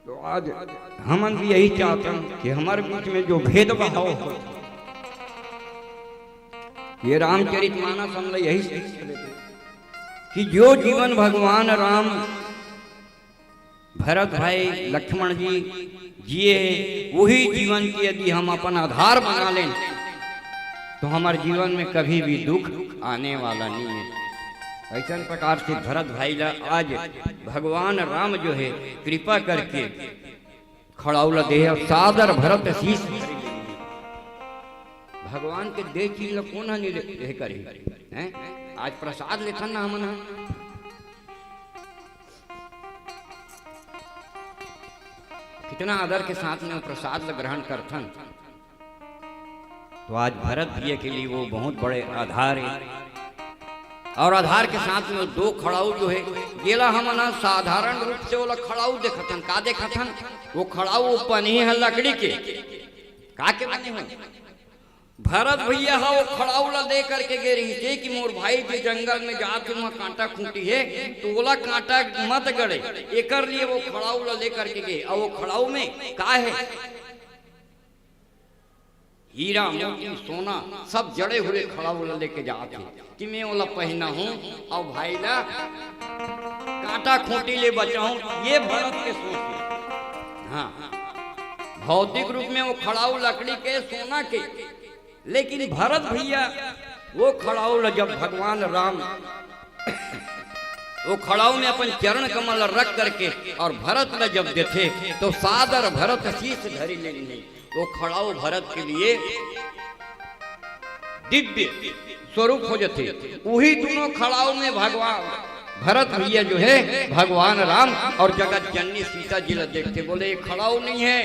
तो आज हमन भी यही चाहते हैं कि हमारे बीच में जो भेदभाव हो, ये रामचरित मानस हमला यही सीख देते कि जो जीवन भगवान राम, भरत भाई, लक्ष्मण जी जिए हे, वही जीवन के यदि हम अपन आधार बना लें, तो हमारे जीवन में कभी भी दुख आने वाला नहीं है। ऐसन प्रकार से भरत भाई ला आज भगवान राम जो है, कृपा करके खड़ाऊ ला देहे और सादर भरत शीश। भगवान के दे चीज ला कोन ह नहीं ले, ले करे? हैं? आज प्रसाद लेथन ना हमन ह। कितना आदर के साथ में वो प्रसाद ला ग्रहण करथन। तो आज भरत भैया के लिए वो बहुत बड़े आधार है। और आधार के साथ में वो दो खड़ाऊ जो है, जेला हमन ह साधारण रूप से ओला खड़ाऊ देखथन। का देखथन? वो खड़ाऊ, वो पनही ह लकड़ी के, का के बने हो? भरत भैया ह वो खड़ाऊ ला दे करके गे रहिसे कि मोर भाई जे जंगल में जात हे, वहाँ कांटा खूंटी है, तो ओला कांटा मत गड़े, एकर लिए वो खड़ाऊ ला ले करके गे। और वो खड़ाऊ में का है? हीरा, मोती, सोना, सब जड़े हुए खड़ाऊ ला लेके जात हे कि मैं ओला पहना हूँ और भाई ला कांटा खूंटी ले बचाऊं। ये भरत के सोच है। हाँ, भौतिक रूप में वो खड़ाऊ लकड़ी के, सोना के, लेकिन भरत भैया वो खड़ाऊ ला जब भगवान राम वो खड़ाऊ में अपन चरण कमल रख करके और भरत ला जब देथे, तो सादर भरत शीश धरि लेनी। वो खड़ाऊ भरत के लिए दिव्य स्वरूप हो जाते। वही दोनों खड़ाऊ में भगवान भरत भैया जो है, भगवान राम और जगत जननी सीता जी ला देखते, बोले, "ये खड़ाऊ नहीं है,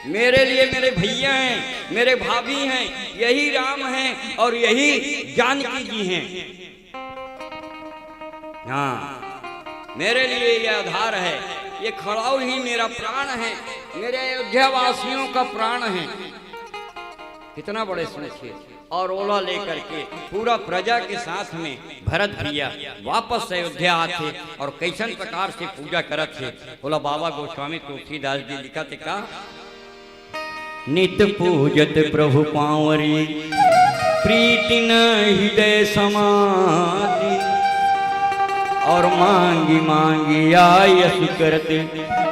मेरे लिए मेरे भैया हैं, मेरे भाभी हैं, यही राम हैं और यही जानकी जी हैं।" हाँ, मेरे लिए ये आधार है, ये खड़ाऊ ही मेरा प्राण है, मेरे अयोध्या वासियों का प्राण है। कितना बड़े सोच है। और ओला लेकर के पूरा प्रजा के साथ में भरत भैया वापस अयोध्या आथे और कैसन प्रकार से पूजा करत हे, ओला बाबा गोस्वामी तुलसीदास जी लिखत हे का? नित पूजत प्रभु पांवरी, प्रीति न हृदय समाधि। और मांगी मांगी आयस करत,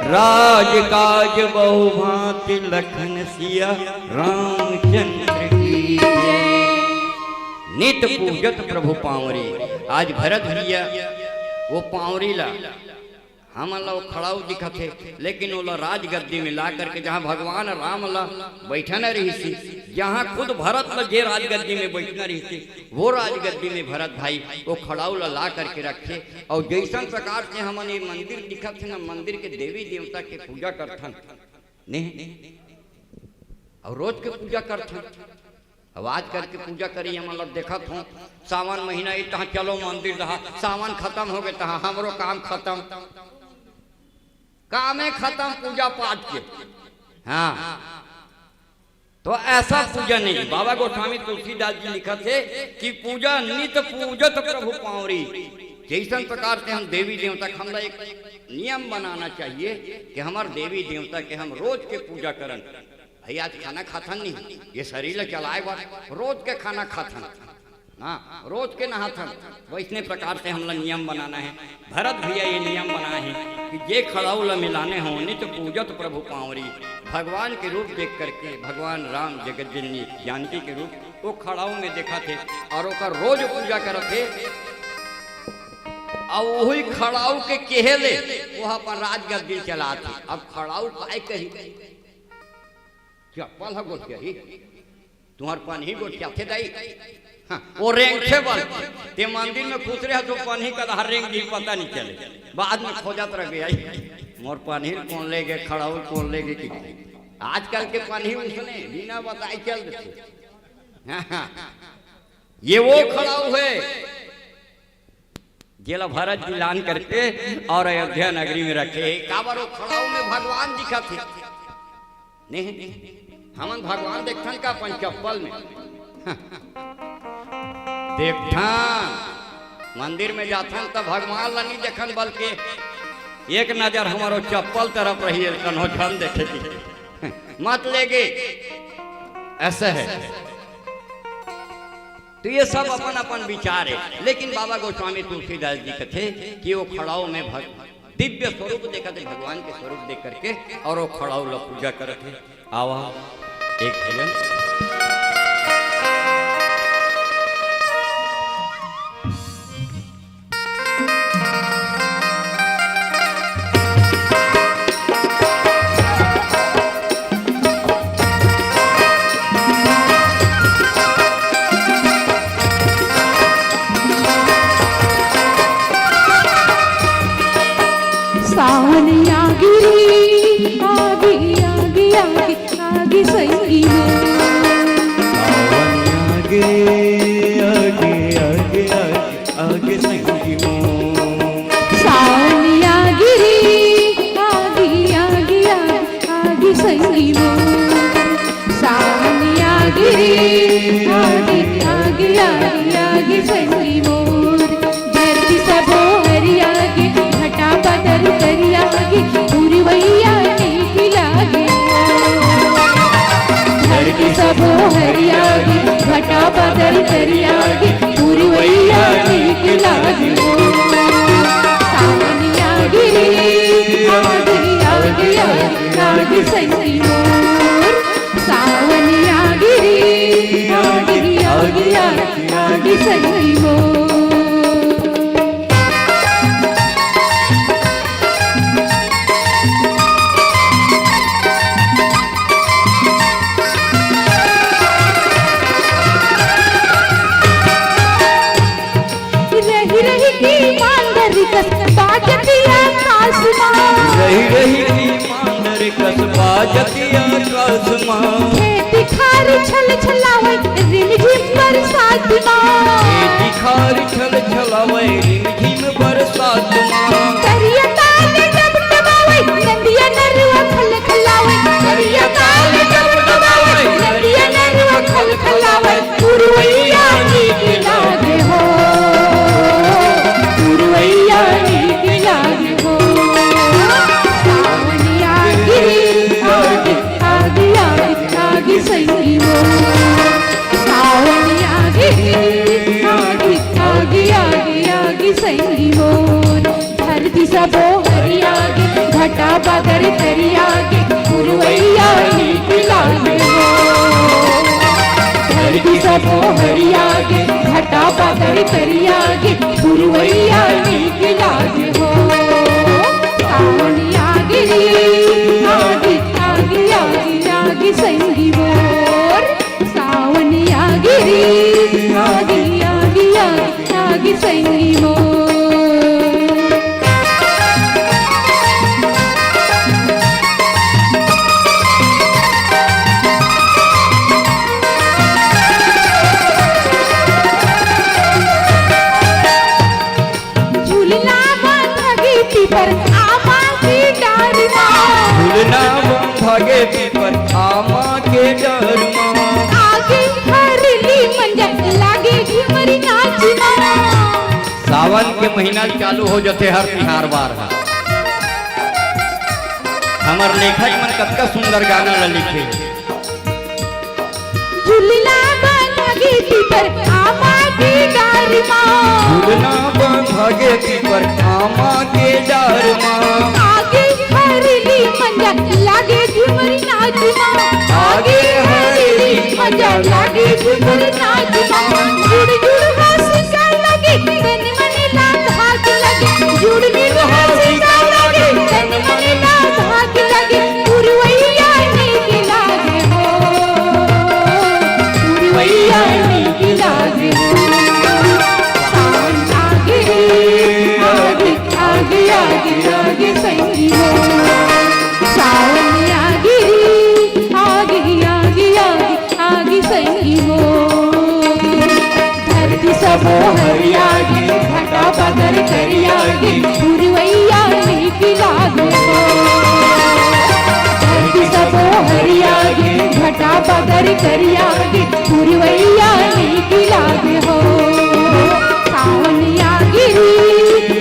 राज काज बहु भांति लखन सिया रामचंद्र की जय। नित पूजत प्रभु पांवरी। आज भरत भैया वो पांवरी ला, हमन ला वो खड़ाऊ दिखत हे, लेकिन ओला राजगद्दी में ला करके, जहाँ भगवान राम ला बैठना रहिसी, जहाँ खुद भरत ला जे राजगद्दी में बैठना रहिसी, वो राजगद्दी में भरत भाई वो खड़ाऊ ला ला करके रखे। और जैसन प्रकार से हमन ये मंदिर दिखत हे ना, मंदिर के देवी देवता के पूजा करथन, नहीं, और रोज के पूजा करथन। अब आज करके पूजा करी, हमन लोग देखत हों, सावन महीना ही तहाँ चलो मंदिर रहा, सावन खत्म हो गए तहाँ हमरो काम खत्म, कामे खत्म पूजा पाठ के। हाँ, तो ऐसा पूजा नहीं। बाबा गोस्वामी तुलसीदास जी लिखत हे कि पूजा नित पूजत प्रभु पांवरी। जैसन प्रकार से हम देवी देवता के, हमला एक नियम बनाना चाहिए कि हमार देवी देवता के हम रोज के पूजा करन। भाई, आज खाना खाथन नहीं, ये शरीर ला चलाए बर रोज के खाना खाथन। हाँ, रोज के नहाथन। वैसने प्रकार से हमला नियम बनाना हे। भरत भैया ये नियम बनाए हे कि जे खड़ाऊ ला मिलाने हो, नित पूजत प्रभु पांवरी। भगवान के रूप देख करके भगवान राम जगत जननी जानकी के रूप वो खड़ाऊ में देखथे और ओकर रोज पूजा करथे। अउ वही खड़ाऊ के केहे ले वो अपन राजगद्दी चलाथे। अब खड़ाऊ काय कही, चप्पल ह गोठियाही, तुंहर पनही गोठियाथे दाई। हाँ, वो रेंगथे बल। ते मंदिर में खुसरे हस तो पनही कदहा रेंग गे पता नहीं चले, बाद में खोजत रह गे, मोर पनही ल कोन ले गे, खड़ाऊ ल कोन ले गे कि। आजकल के पनही उसने बिना बताए चल देथे। हाँ, हाँ। ये वो खड़ाऊ हे जेला भरत जी लान करके और अयोध्या नगरी में रखे। काबर वो खड़ाऊ में भगवान दिखथे। नहीं, हमन भगवान देखथन का अपन चप्पल में? देखथन, मंदिर में जाथन त भगवान ला नहीं देखन, बल्कि एक नजर हमरो चप्पल तरफ रही, कन्हो झन देखे के। मत ले गे, ऐसा हे। तो ये सब अपन अपन विचार हे, लेकिन बाबा गोस्वामी तुलसीदास जी कथे कि वो खड़ाऊ में भग-, दिव्य स्वरूप देखथे, भगवान के स्वरूप देख करके और वो खड़ाऊ ला पूजा करथे। आवा एक भजन। सावन आगे रे, आगे, आगे, आगे, आगे संगी हो। सावन आगे, आगे, आगे, आगे, आगे संगी हो। सावन आगे रे, आगे, आगे, आगे, आगे संगी हो। सावन आगे रे, आगे, आगे, आगे, आगे संगी मोर। धरती सबो हरियागे, घटा बादर करियागे, पुरवैया नीक लागे। धरती सबो हरियागे, घटा बादर करियागे, पुरवैया नीक लागे। सावन आगे रे, आगे, आगे, आगे, आगे संगी मोर। सावन आगे रे, आगे, आगे, आगे, आगे संगी मोर। रहि रहि के मांदर कस बाजतिया कासमा। रहि रहि के मांदर कस बाजतिया कासमा। खेती खार छल छलावै रिमझिम बरसात मा। खेती खार छल छलावै रिमझिम बरसात मा। करिया ताल डबडबावै नदिया नरवा खलखलावै। करिया ताल डबडबावै नदिया नरवा खलखलावै। पुरवैया नीक लागे हो, पुरवैया नीक लागे हो। सावन आगे, आगे, आगे, आगे, आगे संगी मोर। सावन आगे, आगे, आगे, आगे, आगे संगी मोर। धरती सबो हरियागे, घटा बादर करियागे, पुरवैया नीक लागे हो। धरती सबो हरियागे, घटा बादर करियागे, पुरवैया नीक लागे हो। सावन आगे रे, आगे, आगे, आगे, आगे संगी मोर। सावन आगे रे, आगे, आगे, आगे, आगे संगी मोर। झुलना बंधा गे पीपर आमा के डार मा। झुलना बंधा गे पीपर आमा के डार मा। आगे हरली मंजर लागे झुमरी नाच मा। सावन के महीना चालू हो जथे हर तिहार बार ह। हमर लेखक मन कतका सुंदर गाना ल लिखे। झुलना बंधा लागे पीपर आमा के डार मा। झूलना बंधा गे पीपर आमा के डार मा। आगे हरेली मंजा लागे झुमर नाच मा। आगे हरेली मंजा लागे झुमर नाच मा। जुड़ जुड़ हंसी का लागे तन मन ला धाक लागे। जुड़ जुड़ हंसी का लागे तन मन ला धाक लागे। पुरवैया नीक लागे हो, पुरवैया नीक लागे हो। सावन आगे रे, आगे, आगे, आगे, आगे संगी हो। सावन आगे रे, आगे, आगे, आगे, आगे संगी हो। धरती सबो हरियागे, घटा बादर करियागे, पुरवैया नीक लागे हो। धरती सबो हरियागे, घटा बादर करियागे, पुरवैया नीक लागे हो। सावन आगे रे,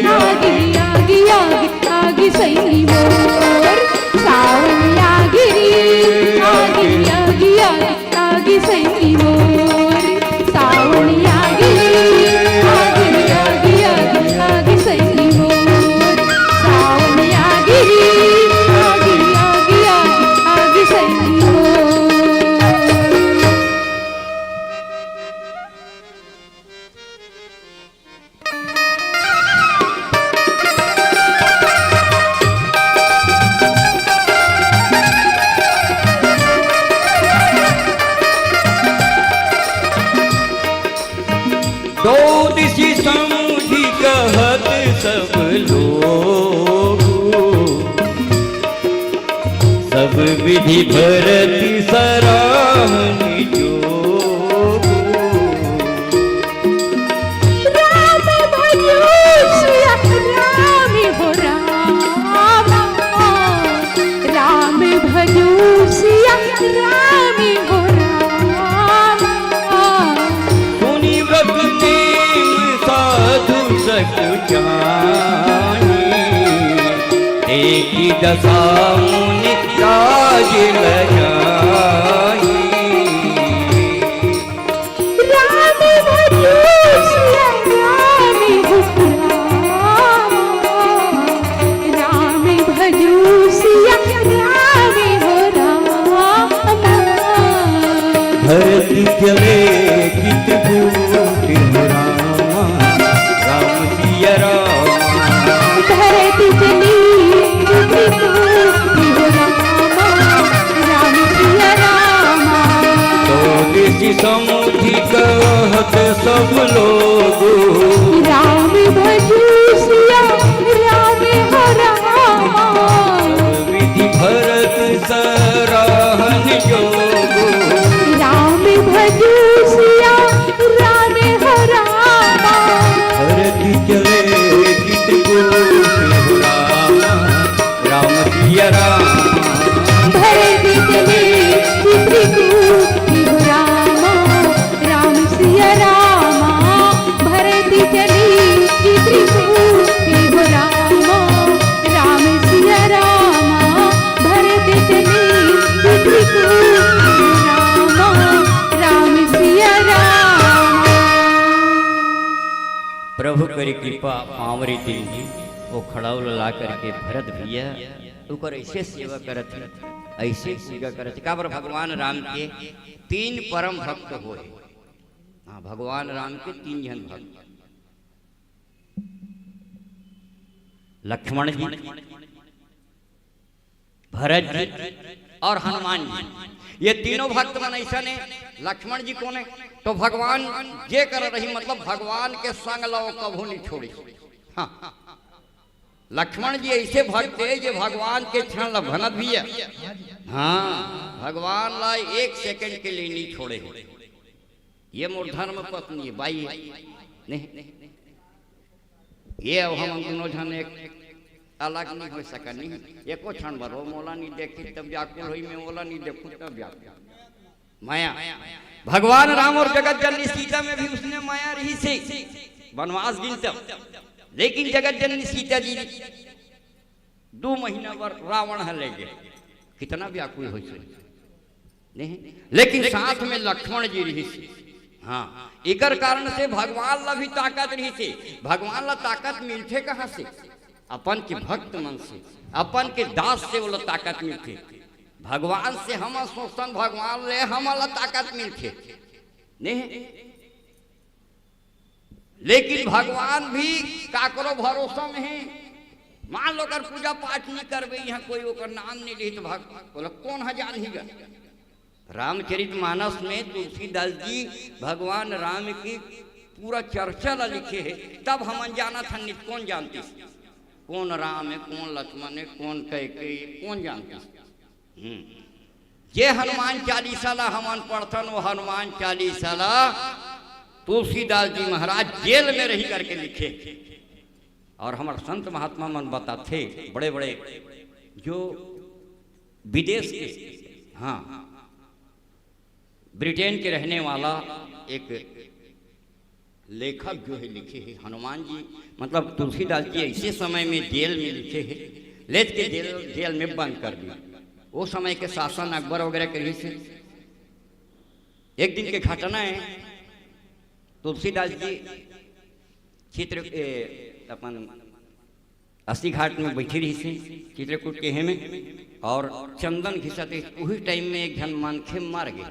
आगे, आगे, आगे, आगे सैनी मोर। सावन आगे रे, आगे, आगे, आगे, आगे सैनी मोर। सावन आगे रे, आगे, आगे, आगे, आगे सैनी मोर। सावन आगे रे, आगे, आगे, आगे, आगे सैनी मोर। दो दिशि समुझि कहत सब लोग, सब विधि भरत सराहन जोग। राम भजो सिया राम हो राम, राम भजो सिया राम हो राम। सुनि व्रत नेम साधु सत जानी, देखि दशा मुनि लाज लजाई। राम भजो सिया राम हो राम, राम भजो सिया राम हो राम। भरत चले चित्रकूट हो रामा, राम सिया रामा। भरत चले चित्रकूट हो रामा, राम सिया रामा। तो दिशि समुझि कहत सब लोग, राम भजो सिया राम हो रामा। विधि भरत सराहन जोग, राम भजो सिया राम हो रामा। भरत चले चित्रकूट हो रामा, राम सिया राम। भरत चले चित्रकूट हो रामा, राम सिया रामा। भरत चले चित्रकूट हो रामा, राम सिया रामा। भरत चले चित्रकूट हो रामा, राम सिया रामा। प्रभु करी कृपा पांवरी दिन जी, वो खड़ाऊ ला करके भरत भैया ओकर ऐसे सेवा करत हे, ऐसे पूजा करत हे। काबर भगवान राम के तीन परम भक्त होए। हाँ, भगवान राम के तीन झन भक्त, लक्ष्मण जी, भरत जी और हनुमान जी, ये तीनों भक्त मन ऐसा ने। लक्ष्मण जी कोने? तो भगवान जे कर रही, मतलब भगवान के संग ला वो कभू नहीं छोड़ी। हाँ, लक्ष्मण जी ऐसे भक्त हे जे भगवान के क्षण ला भनत भी हे। हाँ, भगवान ला एक सेकंड के लिए नहीं छोड़े। ये मोर धर्म पत्नी हे, बाई हे। नहीं, ये अब हम दोनों झन एक अलग नहीं हो सकन, नहीं। एको क्षण बर वो मोला नहीं देखी तब व्याकुल होई, मैं मोला नहीं देखूं तब व्याकुल। माया। भगवान राम और जगत जननी सीता में भी उसने माया रही से वनवास गिन तब, लेकिन जगत जननी सीता जी दो महीना बर रावण ह ले गए, कितना व्याकुल हो से। नहीं, लेकिन साथ में लक्ष्मण जी रहिस। हाँ, एकर कारण से भगवान ला भी ताकत रहिसे। भगवान ला ताकत मिलथे कहाँ से? अपन के भक्त मन से, अपन के दास से ओला ताकत मिलथे। भगवान से हम सोचथन, भगवान ले हमन ला ताकत मिलथे, नहीं? लेकिन भगवान भी काकरो भरोसा में है। मान लो, अगर पूजा पाठ नहीं करबे, यहाँ कोई ओकर नाम नहीं लिही, तो भग-, बोला, कौन ह जानही गा? रामचरित मानस में तुलसीदास जी भगवान राम की पूरा चर्चा ला लिखे है, तब हमन जानत हन, नहीं कौन जानतिस? कौन राम है, कौन लक्ष्मण है, कौन कैकेयी, कौन जानतिस? हम्म। जे हनुमान चालीसा ला हमन पढ़थन, वो हनुमान चालीसा ला तुलसीदास जी महाराज जेल में रही करके लिखे। और हमर संत महात्मा मन बताथे, बड़े बड़े जो विदेश के, हाँ, ब्रिटेन के रहने वाला एक लेखक जो है लिखे है, हनुमान जी, मतलब तुलसीदास जी ऐसे समय में जेल में लिखे है, लेत के जेल, जेल में बंद कर दिया। वो समय के शासन अकबर वगैरह के रहिस हे। एक दिन के घटना है, तुलसीदास जी चित्र, ए, अपन अस्सी घाट में बैठी रहिस हे, चित्रकूट के हे में, और चंदन घिसत रहिस। उही टाइम में एक झन मनखे मर गे,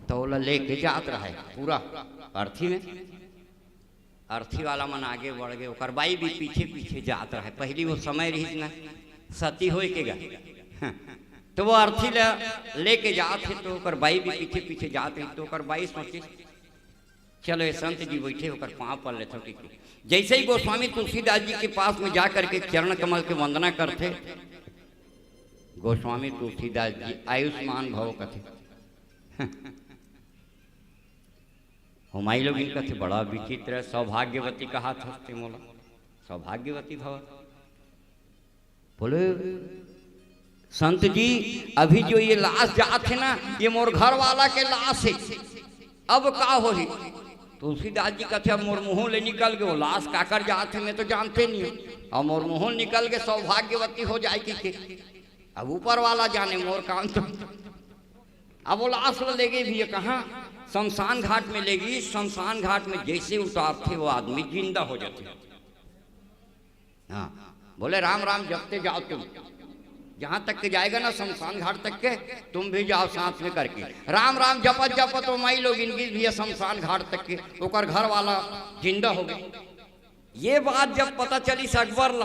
तो ओला लेके जात रहे पूरा अर्थी में। अर्थी वाला मन आगे बढ़ गे, ओकर बाई भी पीछे पीछे जात रहे। पहली वो समय रहिस ना, सती होए के गा, तो वो अर्थी ला लेके जात हे, तो ओकर बाई भी पीछे पीछे जात हे। तो ओकर बाई सोचिस, चलो, ये संत जी बैठे, ओकर पाँव पर लेथव, ठीक है। जैसे ही गोस्वामी तुलसीदास जी के पास में जा करके चरण कमल के वंदना करथे, गोस्वामी तुलसीदास जी आयुष्मान भव कथे। हो माई लोगिन कथे, बड़ा विचित्र है, सौभाग्यवती कहाथस ते मोला, सौभाग्यवती भव। बोले, संत जी, अभी जो ये लाश जात हे ना, ये मोर घर वाला के लाश हे, अब का होही? तुलसीदास जी कथे, अब मोर मुंह ले निकल गे, वो लाश काकर जात हे, मैं तो जानते नहीं हूँ। अब मोर मुंह ले निकल गे, सौभाग्यवती हो जाए कहिके। अब ऊपर वाला जाने, मोर काम तो। अब वो लाश ला लेगे भैया कहाँ? शमशान घाट में लेगे। शमशान घाट में जैसे उतारथे, वो आदमी जिंदा हो जाथे। हाँ, बोले, राम राम जपते जाओ तुम, जहां तक के जाएगा ना शमशान घाट तक के, तुम भी जाओ साथ में करके। राम राम जपत जपत वो माई लोगिन गिस भैया शमशान घाट तक के, ओकर घर वाला जिंदा हो गए। ये बात जब पता चलिस अकबर ला,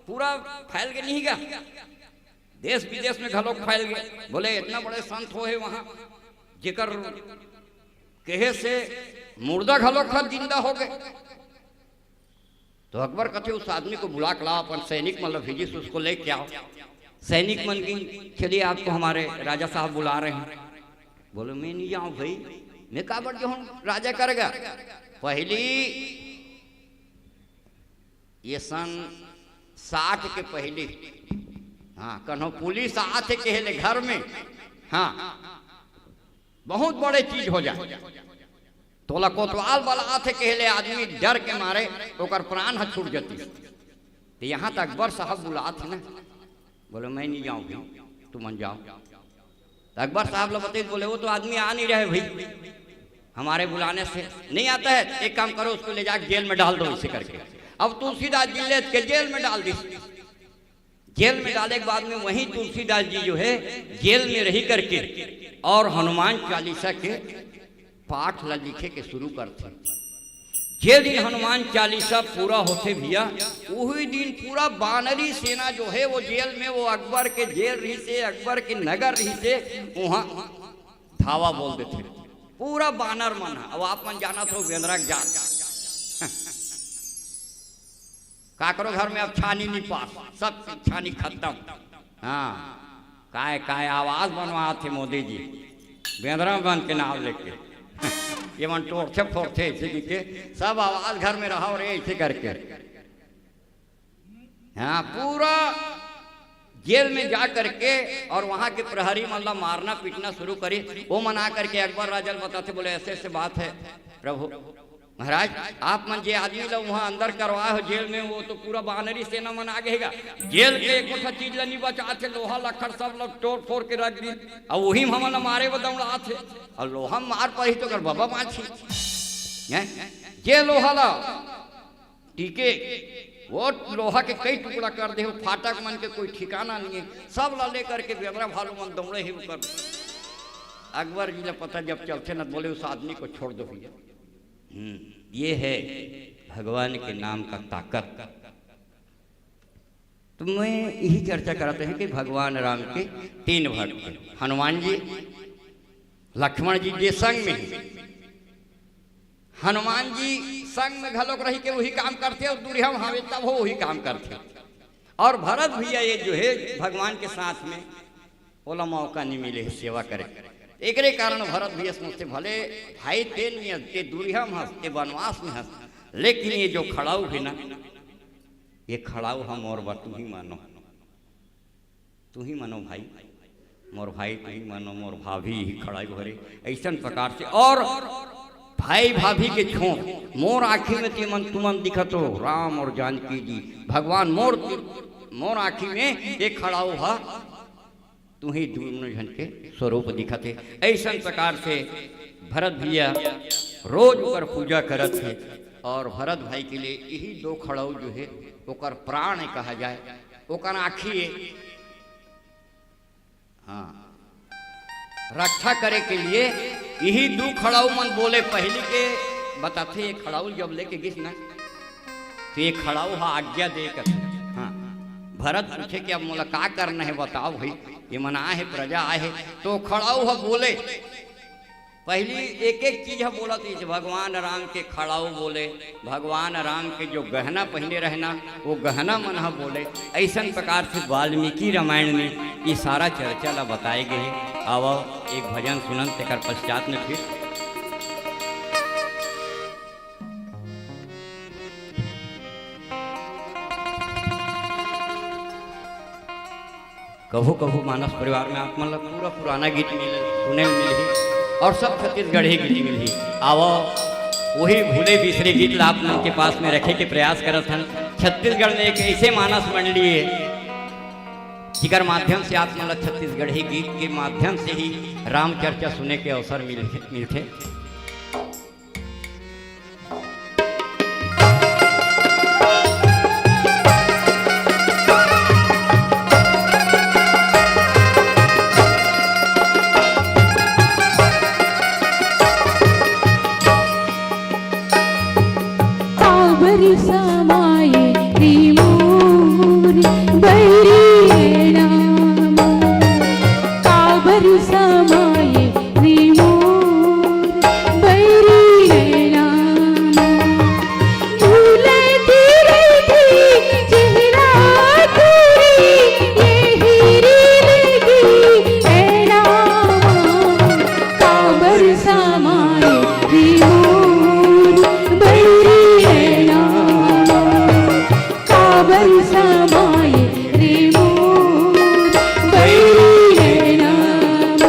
पूरा फैल गे नहीं गा, देश विदेश में घलोक फैल गे। बोले, इतना बड़े संत होहे वहां, जेकर कहे से मुर्दा घलोक ह जिंदा हो गए। तो अकबर कथे, उस आदमी को बुला के लाओ, अपन सैनिक मन ला भेजिस, उसको लेके आओ। सैनिक मन की, चलिए, आपको हमारे राजा साहब बुला रहे हैं। बोले, मैं नहीं जाऊं भाई, मैं काबर जाऊं राजा कर गा? पहली ये सन साठ के पहली, हाँ, कन्हो पुलिस आथे कहे ले घर में, हाँ, बहुत बड़े चीज हो जाए। तोला कोतवाल बलाथे कहे ले आदमी डर के मारे ओकर प्राण ह छूट जतिस। तो यहाँ त अकबर साहब बुलाथे ना, बोले, मैं नहीं जाऊं भाई, तुमन जाओ। तो अकबर साहब ला बताइस, बोले, वो तो आदमी आ नहीं रहे भाई, हमारे बुलाने से नहीं आता है। एक काम करो, उसको ले जाके जेल में डाल दो, ऐसे करके। अब तुलसीदास जी लेत के जेल में डाल दिस। जेल में डाले के बाद में वहीं तुलसीदास जी जो है, जेल में रही करके और हनुमान चालीसा के पाठ ला लिखे के शुरू करथे। जे दिन हनुमान चालीसा पूरा होथे भैया, वही दिन पूरा बानरी सेना जो है, वो जेल में, वो अकबर के जेल रहिसे, अकबर के नगर रहिसे, वहां धावा बोल देथे। पूरा बानर मन ह, अब आप मन जानत हो, बेंदरा के जात। काकरो घर में अब छानी नहीं पास, सब छानी खत्म। हाँ, काय काय आवास बनवाथे मोदी जी, बेंदरा मन के नाम लेके। ये मन टोरथे फोरथे ऐसे कहिके, सब आवास घर में रहा और ऐसे करके। हाँ, पूरा जेल में जा करके और वहां के प्रहरी मन ला मारना पीटना शुरू करे। वो मन आ करके अकबर राजा ल बताथे, बोले, ऐसे ऐसे बात है प्रभु, महाराज, आप मन जे आदमी ला उहाँ अंदर करवाए हो जेल में, वो तो पूरा बानरी सेना मन आ गए गा। जेल के एको ठा चीज ला नहीं बचात हे, लोहा लक्कड़ सब ला तोड़ फोड़ के रख दी। अब वही में हमन ला मारे बर दौड़ात हे। और लोहा मार पड़ही तो कर बाबा बाँचही। हैं? जे लोहा ला टीके, वो लोहा के कई टुकड़ा कर दे, वो फाटक मन के कोई ठिकाना नहीं है। सब ला लेकर के बेंदरा भालू मन दौड़े ही ऊपर। अकबर जी ला पता जब चलथे न, बोले, "उस आदमी को छोड़ दो भैया।" हम्म, ये है भगवान के नाम का ताकत। तो मैं यही चर्चा करत रहे कि भगवान राम के तीन भक्त हैं, हनुमान जी, लक्ष्मण जी, जे संग में ही। हनुमान जी संग में घलोक रही के वही काम करथे और दूरिहा में हवे तब हो वही काम करथे। और भरत भैया ये जो है भगवान के साथ में ओला मौका नहीं मिले है सेवा करे। एकरे कारण भरत भैया सोचथे, भले भाई तेन में हस, ते दूरिहा में हस, ते वनवास में हस, लेकिन ये जो खड़ाऊ है ना, ये खड़ाऊ ह मोर बर तुही मानो, तुही मानो भाई, मोर भाई तुही मानो, मोर भाभी ही खड़ाऊ हरे। ऐसन प्रकार से और भाई भाभी के छोड़ मोर आँखी में ते मन तुमन दिखत हो, राम और जानकी जी, भगवान मोर, मोर आँखी में ये खड़ाऊ ह तुही दूनों झन के स्वरूप दिखत हे। ऐसन प्रकार से भरत भैया रोज ओकर पूजा करत हे और भरत भाई के लिए यही दो खड़ाऊ जो है ओकर प्राण कहा जाए, ओकर आँखी है। हाँ, रक्षा करे के लिए यही दू खड़ाऊ मन बोले। पहली के बताथे, ये खड़ाऊ जब लेके गिस ना, तो ये खड़ाऊ हा आज्ञा दे कर। हाँ, भरत पूछे कि अब मोला का करना है, बताओ भाई, ये मन आए है, प्रजा आए है। तो खड़ाऊ हा बोले, पहली एक एक चीज हा बोलत हे, भगवान राम के खड़ाऊ बोले, भगवान राम के जो गहना पहने रहना, वो गहना मन ह बोले। ऐसन प्रकार से वाल्मीकि रामायण में ये सारा चर्चा ला बताए गए हे। आवो, एक भजन सुनन, तेकर पश्चात में फिर कभू कभू मानस परिवार में आप मन ला पूरा पुराना गीत मिल, सुने मिलही और सब छत्तीसगढ़ी गीत मिलही। आवो, वही भूले बिसरे गीत ला आप मन के पास में रखे के प्रयास करत हन। छत्तीसगढ़ में एक ऐसे मानस मंडली है, जिकर माध्यम से आप मन ला छत्तीसगढ़ी गीत के माध्यम से ही राम चर्चा सुने के अवसर मिल, मिलथे। काबर समाये रे मोर बैरी राम, काबर समाये रे मोर बैरी राम। भूलत रहिथे चेहरा तोरे, एही रे लगी ए राम। काबर समाये रे मोर बैरी ए राम, काबर समाये रे मोर बैरी ए राम।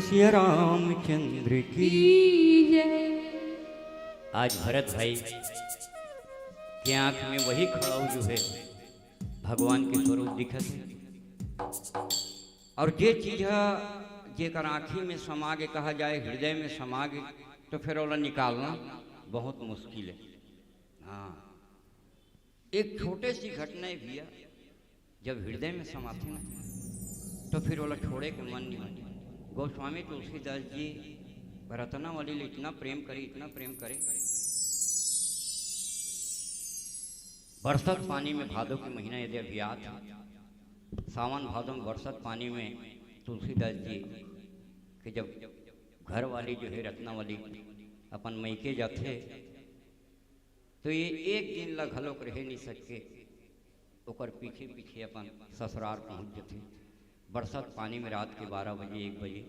सिया रामचंद्र की। आज भरत भाई के आंख में वही खड़ाऊ जो है भगवान के स्वरूप दिखत है। और जे चीज ह जेकर आँखी में समा गे, कहा जाए हृदय में समा गे, तो फिर ओला निकालना बहुत मुश्किल है। हाँ, एक छोटे सी घटना है भैया, जब हृदय में समाथे ना, तो फिर ओला छोड़े के मन नहीं होता। गोस्वामी तुलसीदास जी रत्नावली ले इतना प्रेम करे, इतना प्रेम करे। बरसत पानी में, भादो के महीना यदि अभी आत, सावन भादो में बरसत पानी में तुलसीदास जी के जब घरवाली जो है रत्नावली अपन मइके जाथे, तो ये एक दिन ला घलोक रहे नहीं सके, ओकर पीछे पीछे अपन ससुराल पहुंच जथे। बरसत पानी में रात के बारह बजे, एक बजे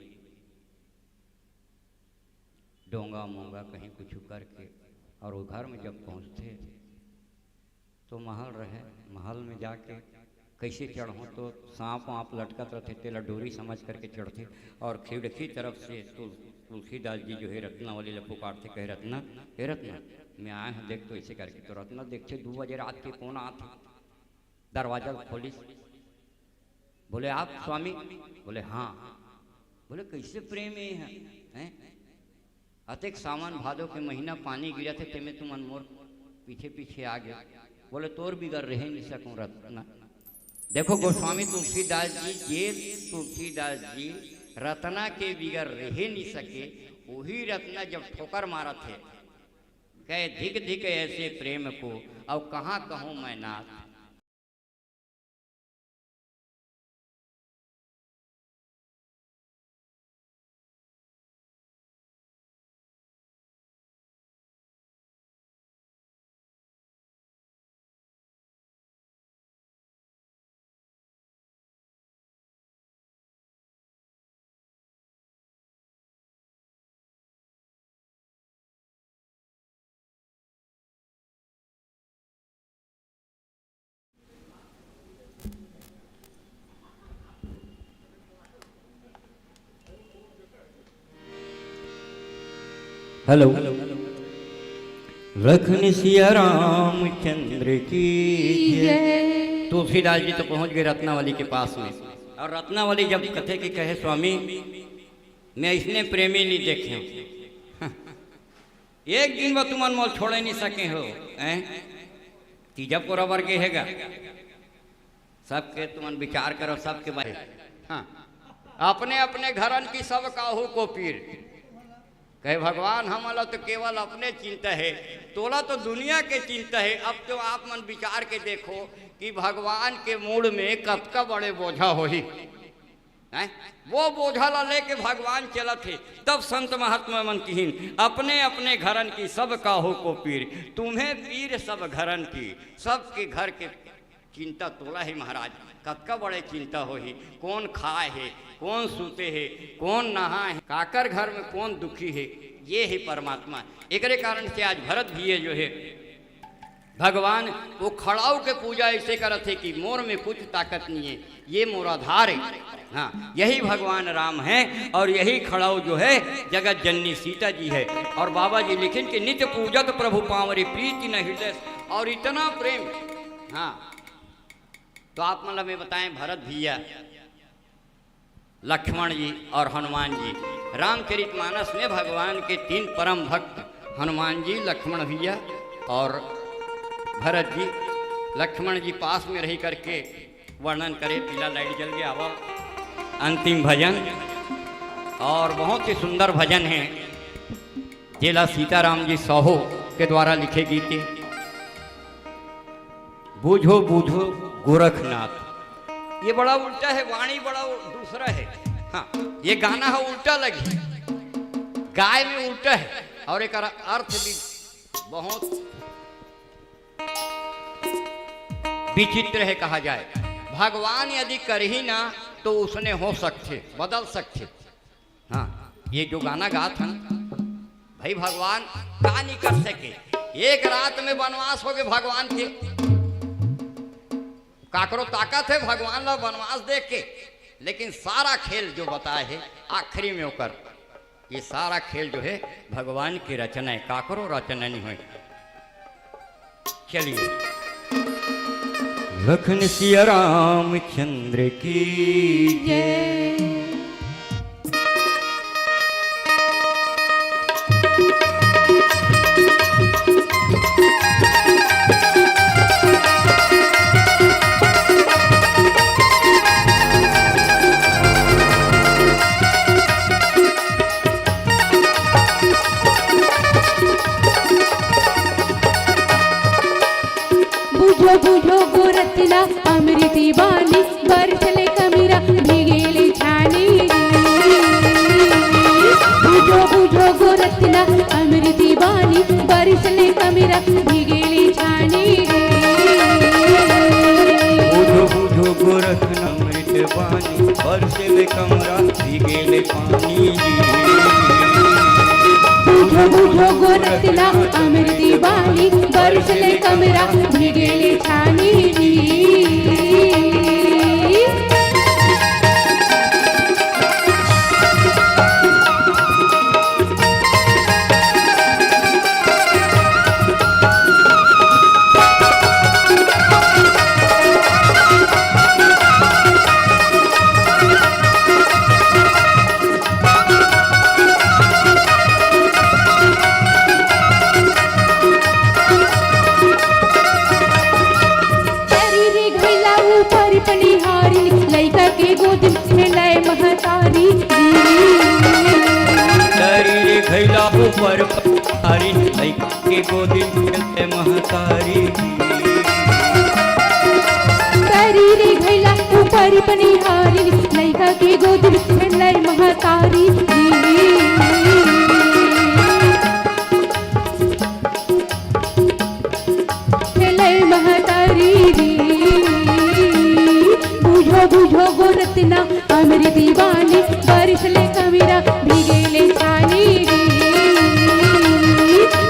डोंगा मोंगा कहीं कुछ करके, और वो घर में जब पहुंचथे तो महल रहे, महल में जाके कैसे चढ़ो तो सांप वाप लटकत रहते, तेला डोरी समझ करके चढ़ते। और खिड़की तरफ से तुल-, तुलसीदास जी जो है रत्नावली ला पुकारते, कहे, "रत्ना, हे रत्ना, मैं आए हूँ, देख।" तो ऐसे करके तो रत्ना देखते दो बजे रात के कौन आते, दरवाजा खोलिस, बोले, "आप स्वामी?" बोले, "हाँ।" बोले, "कैसे प्रेम ये है, हैं? अतेक सावन भादो के महीना पानी गिरत हे, तेमे तुमन मोर पीछे पीछे आ गए।" बोले, "तोर बिगर रहे नहीं सकूं रत्ना।" देखो गोस्वामी तुलसीदास जी, जे तुलसीदास जी रत्ना के बिगर रहे नहीं सके, वही रत्ना जब ठोकर मारत हे, कहे, "धिक धिक ऐसे प्रेम को, अब कहाँ कहूँ मैं नाथ।" हेलो। लखन सिया रामचंद्र की जय। तुलसीदास जी तो पहुंच गए रत्नावली के पास में, और रत्नावली जब कथे कि कहे, "स्वामी, मैं इसने प्रेमी नहीं देखे हूं।" एक दिन वो तुमन मोल छोड़े नहीं सके हो, हैं? तीजा पोरा बर गे हेगा। सबके तुमन विचार करो, सबके बारे। हाँ, अपने अपने घरन की सब काहू को पीर। कहे, "भगवान, हमला तो केवल अपने चिंता है, तोला तो दुनिया के चिंता है।" अब तो आप मन विचार के देखो कि भगवान के मूड़ में कतका बड़े बोझा होही। हैं? वो बोझा ला लेके भगवान चलत हे। तब संत महात्मा मन किहिन, "अपने अपने घरन की सब काहू को पीर।" तुम्हें पीर सब घरन की, सबके घर के चिंता तोला हे महाराज। कतका बड़े चिंता होही, कौन खाए हे, कौन सूते हे, कौन नहाए हे, काकर घर में कौन दुखी हे, ये हे परमात्मा। एकरे कारण से आज भरत भैया जो हे, भगवान वो खड़ाऊ के पूजा ऐसे करत हे कि मोर में कुछ ताकत नहीं है, ये मोर आधार है। हाँ, यही भगवान राम है और यही खड़ाऊ जो है जगत जननी सीता जी है। और बाबा जी लिखिन कि नित पूजत प्रभु पावरी प्रीति न हृदय, और इतना प्रेम। हाँ, तो आप मतलब में बताएं भरत भैया, लक्ष्मण जी और हनुमान जी। रामचरितमानस में भगवान के तीन परम भक्त हनुमान जी, लक्ष्मण भैया और भरत जी। लक्ष्मण जी पास में रही करके वर्णन करे, पीला लाइट जल गया, आवा अंतिम भजन। और बहुत ही सुंदर भजन है, जेला सीताराम जी साहू के द्वारा लिखे गीत है। बूझो बूझो गोरखनाथ। ये बड़ा उल्टा है, वाणी बड़ा उ-, दूसरा है। हाँ, ये गाना है उल्टा लगी, गाय में उल्टा है और एक अर्थ भी बहुत विचित्र है कहा जाए। भगवान यदि करही ना तो उसने हो सकते, बदल सकते। हाँ, ये जो गाना गात हन, भाई भगवान का नहीं कर सके। एक रात में वनवास हो गए भगवान के। काकरो ताकत है भगवान ला वनवास देख के? लेकिन सारा खेल जो बताए हे आखिरी में ओकर, ये सारा खेल जो हे भगवान की रचना हे, काकरो रचना नहीं होय। चलिए। लखन सिया रामचंद्र की जय। बूझो बूझो गोरखना अमृति बानी, बरसले कमिरा भीगेले छानी। बूझो बूझो गोरखना अमृति बानी, बरसले कमिरा भीगेले छानी। बूझो बूझो गोरखना अमृति बानी, बरसले कमिरा भीगेले पानी। बूझो बूझो गोरखना अमृति बानी, बरसले कमिरा भीगेले छानी। तरी रे घैला ऊपर पनिहारी, लइका के गोद में लय महतारी। तरी रे घैला ऊपर पनिहारी, लइका के गोद में लय महतारी। तरी रे घैला ऊपर पनिहारी, लइका के गोद में लय महतारी। खेले महतारी री, बूझो बूझो गोरखना अमृति बानी, बरसले कमिरा भीगेले छानी री।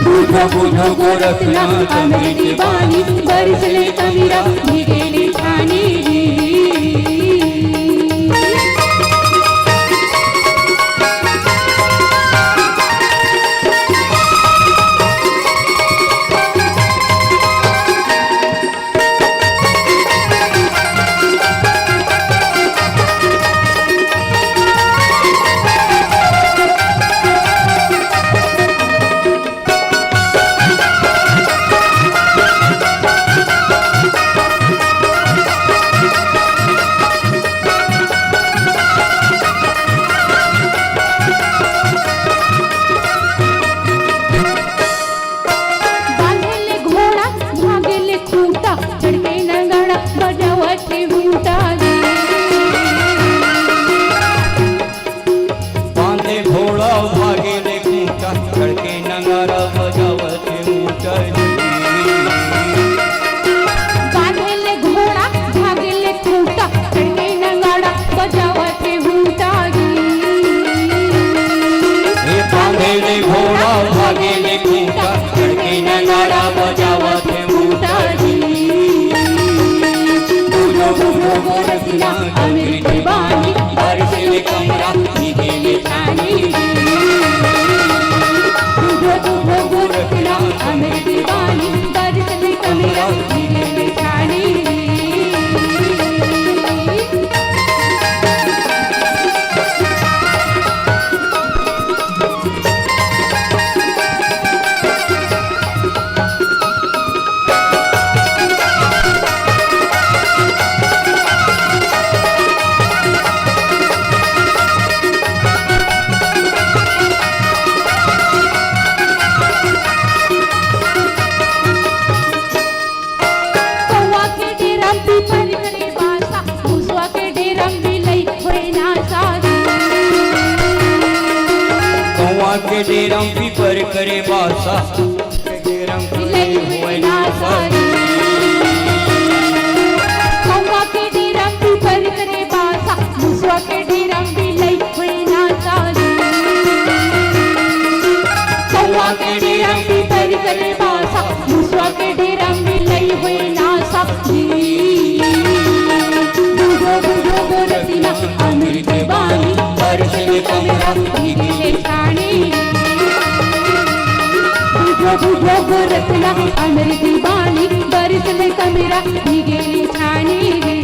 बूझो बूझो गोरखना अमृति बानी, बरसले कमिरा भीगेले छानी री। बांधेले घोड़ा, भागेले खूंटा, चढ़ के नगाड़ा, बजावत हे घूंटा रे। बांधे घोड़ा, भागेले खूंटा, चढ़ के नगाड़ा, बजावत हे घूंटा रे। बांधेले घोड़ा, भागेले खूंटा, चढ़ के नगाड़ा, बजावत हे घूंटा रे। हे बांधेले घोड़ा, भागेले खूंटा, चढ़ के नगाड़ा, बजावत हे घूंटा रे। बूझो बूझो गोरखना अमृति बानी, बरसले कमिरा भीगेले छानी री। बूझो बूझो गोरखना अमृति बानी, बरसले कमिरा भीगेले छानी री। कौवा के डेरा म पीपर करे बासा, मुसवा के डेरा म बिलई होय नासा। कौवा के डेरा म पीपर करे बासा, बिलई होय नासा। कौवा के डेरा म पीपर करे बासा, मुसवा के डेरा म बिलई होय नासा। कौवा के डेरा म पीपर करे बासा, मुसवा के डेरा म बिलई होय नासा। बूझो बूझो गोरखना उठो गोरखना अमृत बानी, बरस में कमरा भीगेली छानी रे।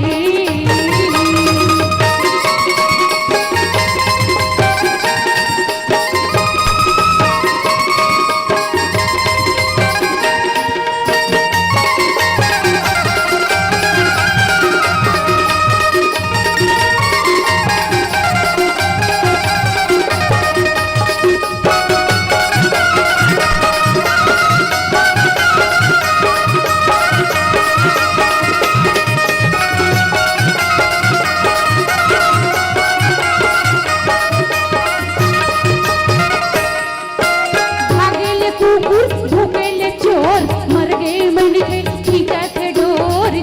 भागेले कुकुर, भूकेले चोर, मर गे मनखे, खींचत हे डोर रे।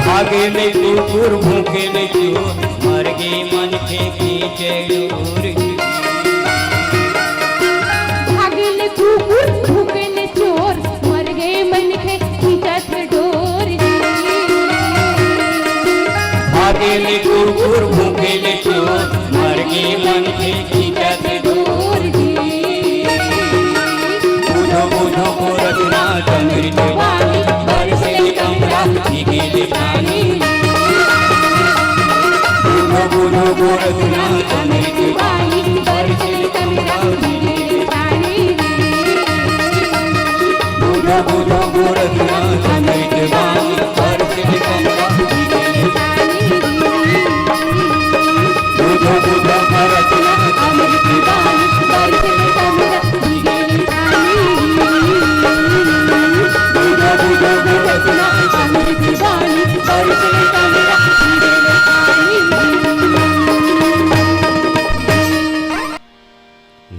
भागेले कुकुर, भूकेले चोर, मर गे मनखे, खींचे डोर रे। भागेले कुकुर, भूकेले चोर, मर गे मनखे, खींचत डोर रे। भागेले कुकुर, भूकेले चोर, मर गे मनखे, खींचत डोर रे। बूझो, बूझो, गोरखनाथ अमृत बानी, बरसे कमरा भीगेले छानी। बूझो, बूझो, गोरखनाथ अमृत बानी, बरसे कमरा भीगेले छानी। बूझो, बूझो, गोरखनाथ अमृत बानी, बरसे कमरा भीगेले छानी। बूझो, बूझो, गोरखनाथ अमृत बानी, बरसे कमरा भीगेले छानी। बूझो, बूझो, गोरखनाथ अमृत बानी, बरसे कमरा भीगेले छानी।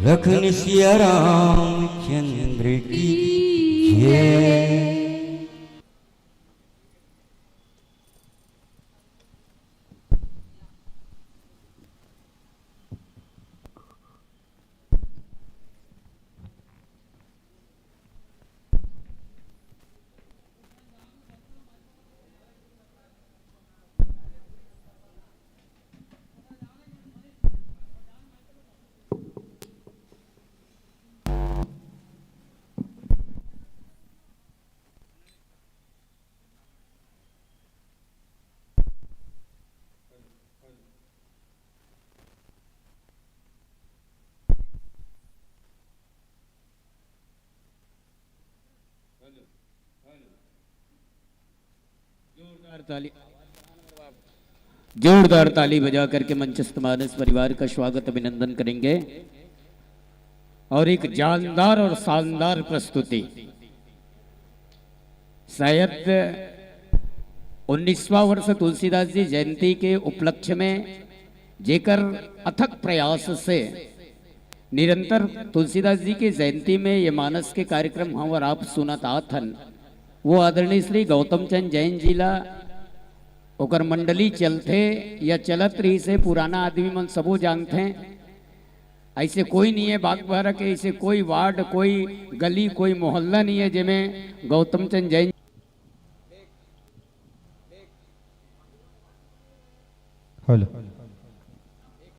लखन सिया रामचंद्र की जय। जोरदार ताली, जोरदार ताली बजा करके मंचस्थ मानस परिवार का स्वागत अभिनंदन करेंगे। और एक जानदार और शानदार प्रस्तुति, शायद उन्नीसवाँ वर्ष तुलसीदास जी जयंती के उपलक्ष्य में जेकर अथक प्रयास से निरंतर तुलसीदास जी के जयंती में ये मानस के कार्यक्रम हम और आप सुनत आत हन, वो आदरणीय श्री गौतम चंद जैन जी ला ओकर मंडली चलथे या चलत रहिस हे, पुराना आदमी मन सबो जानथे। ऐसे कोई नहीं है, बागबारा के ऐसे कोई वार्ड, कोई गली, कोई मोहल्ला नहीं है जेमे गौतम चंद जैन हेलो।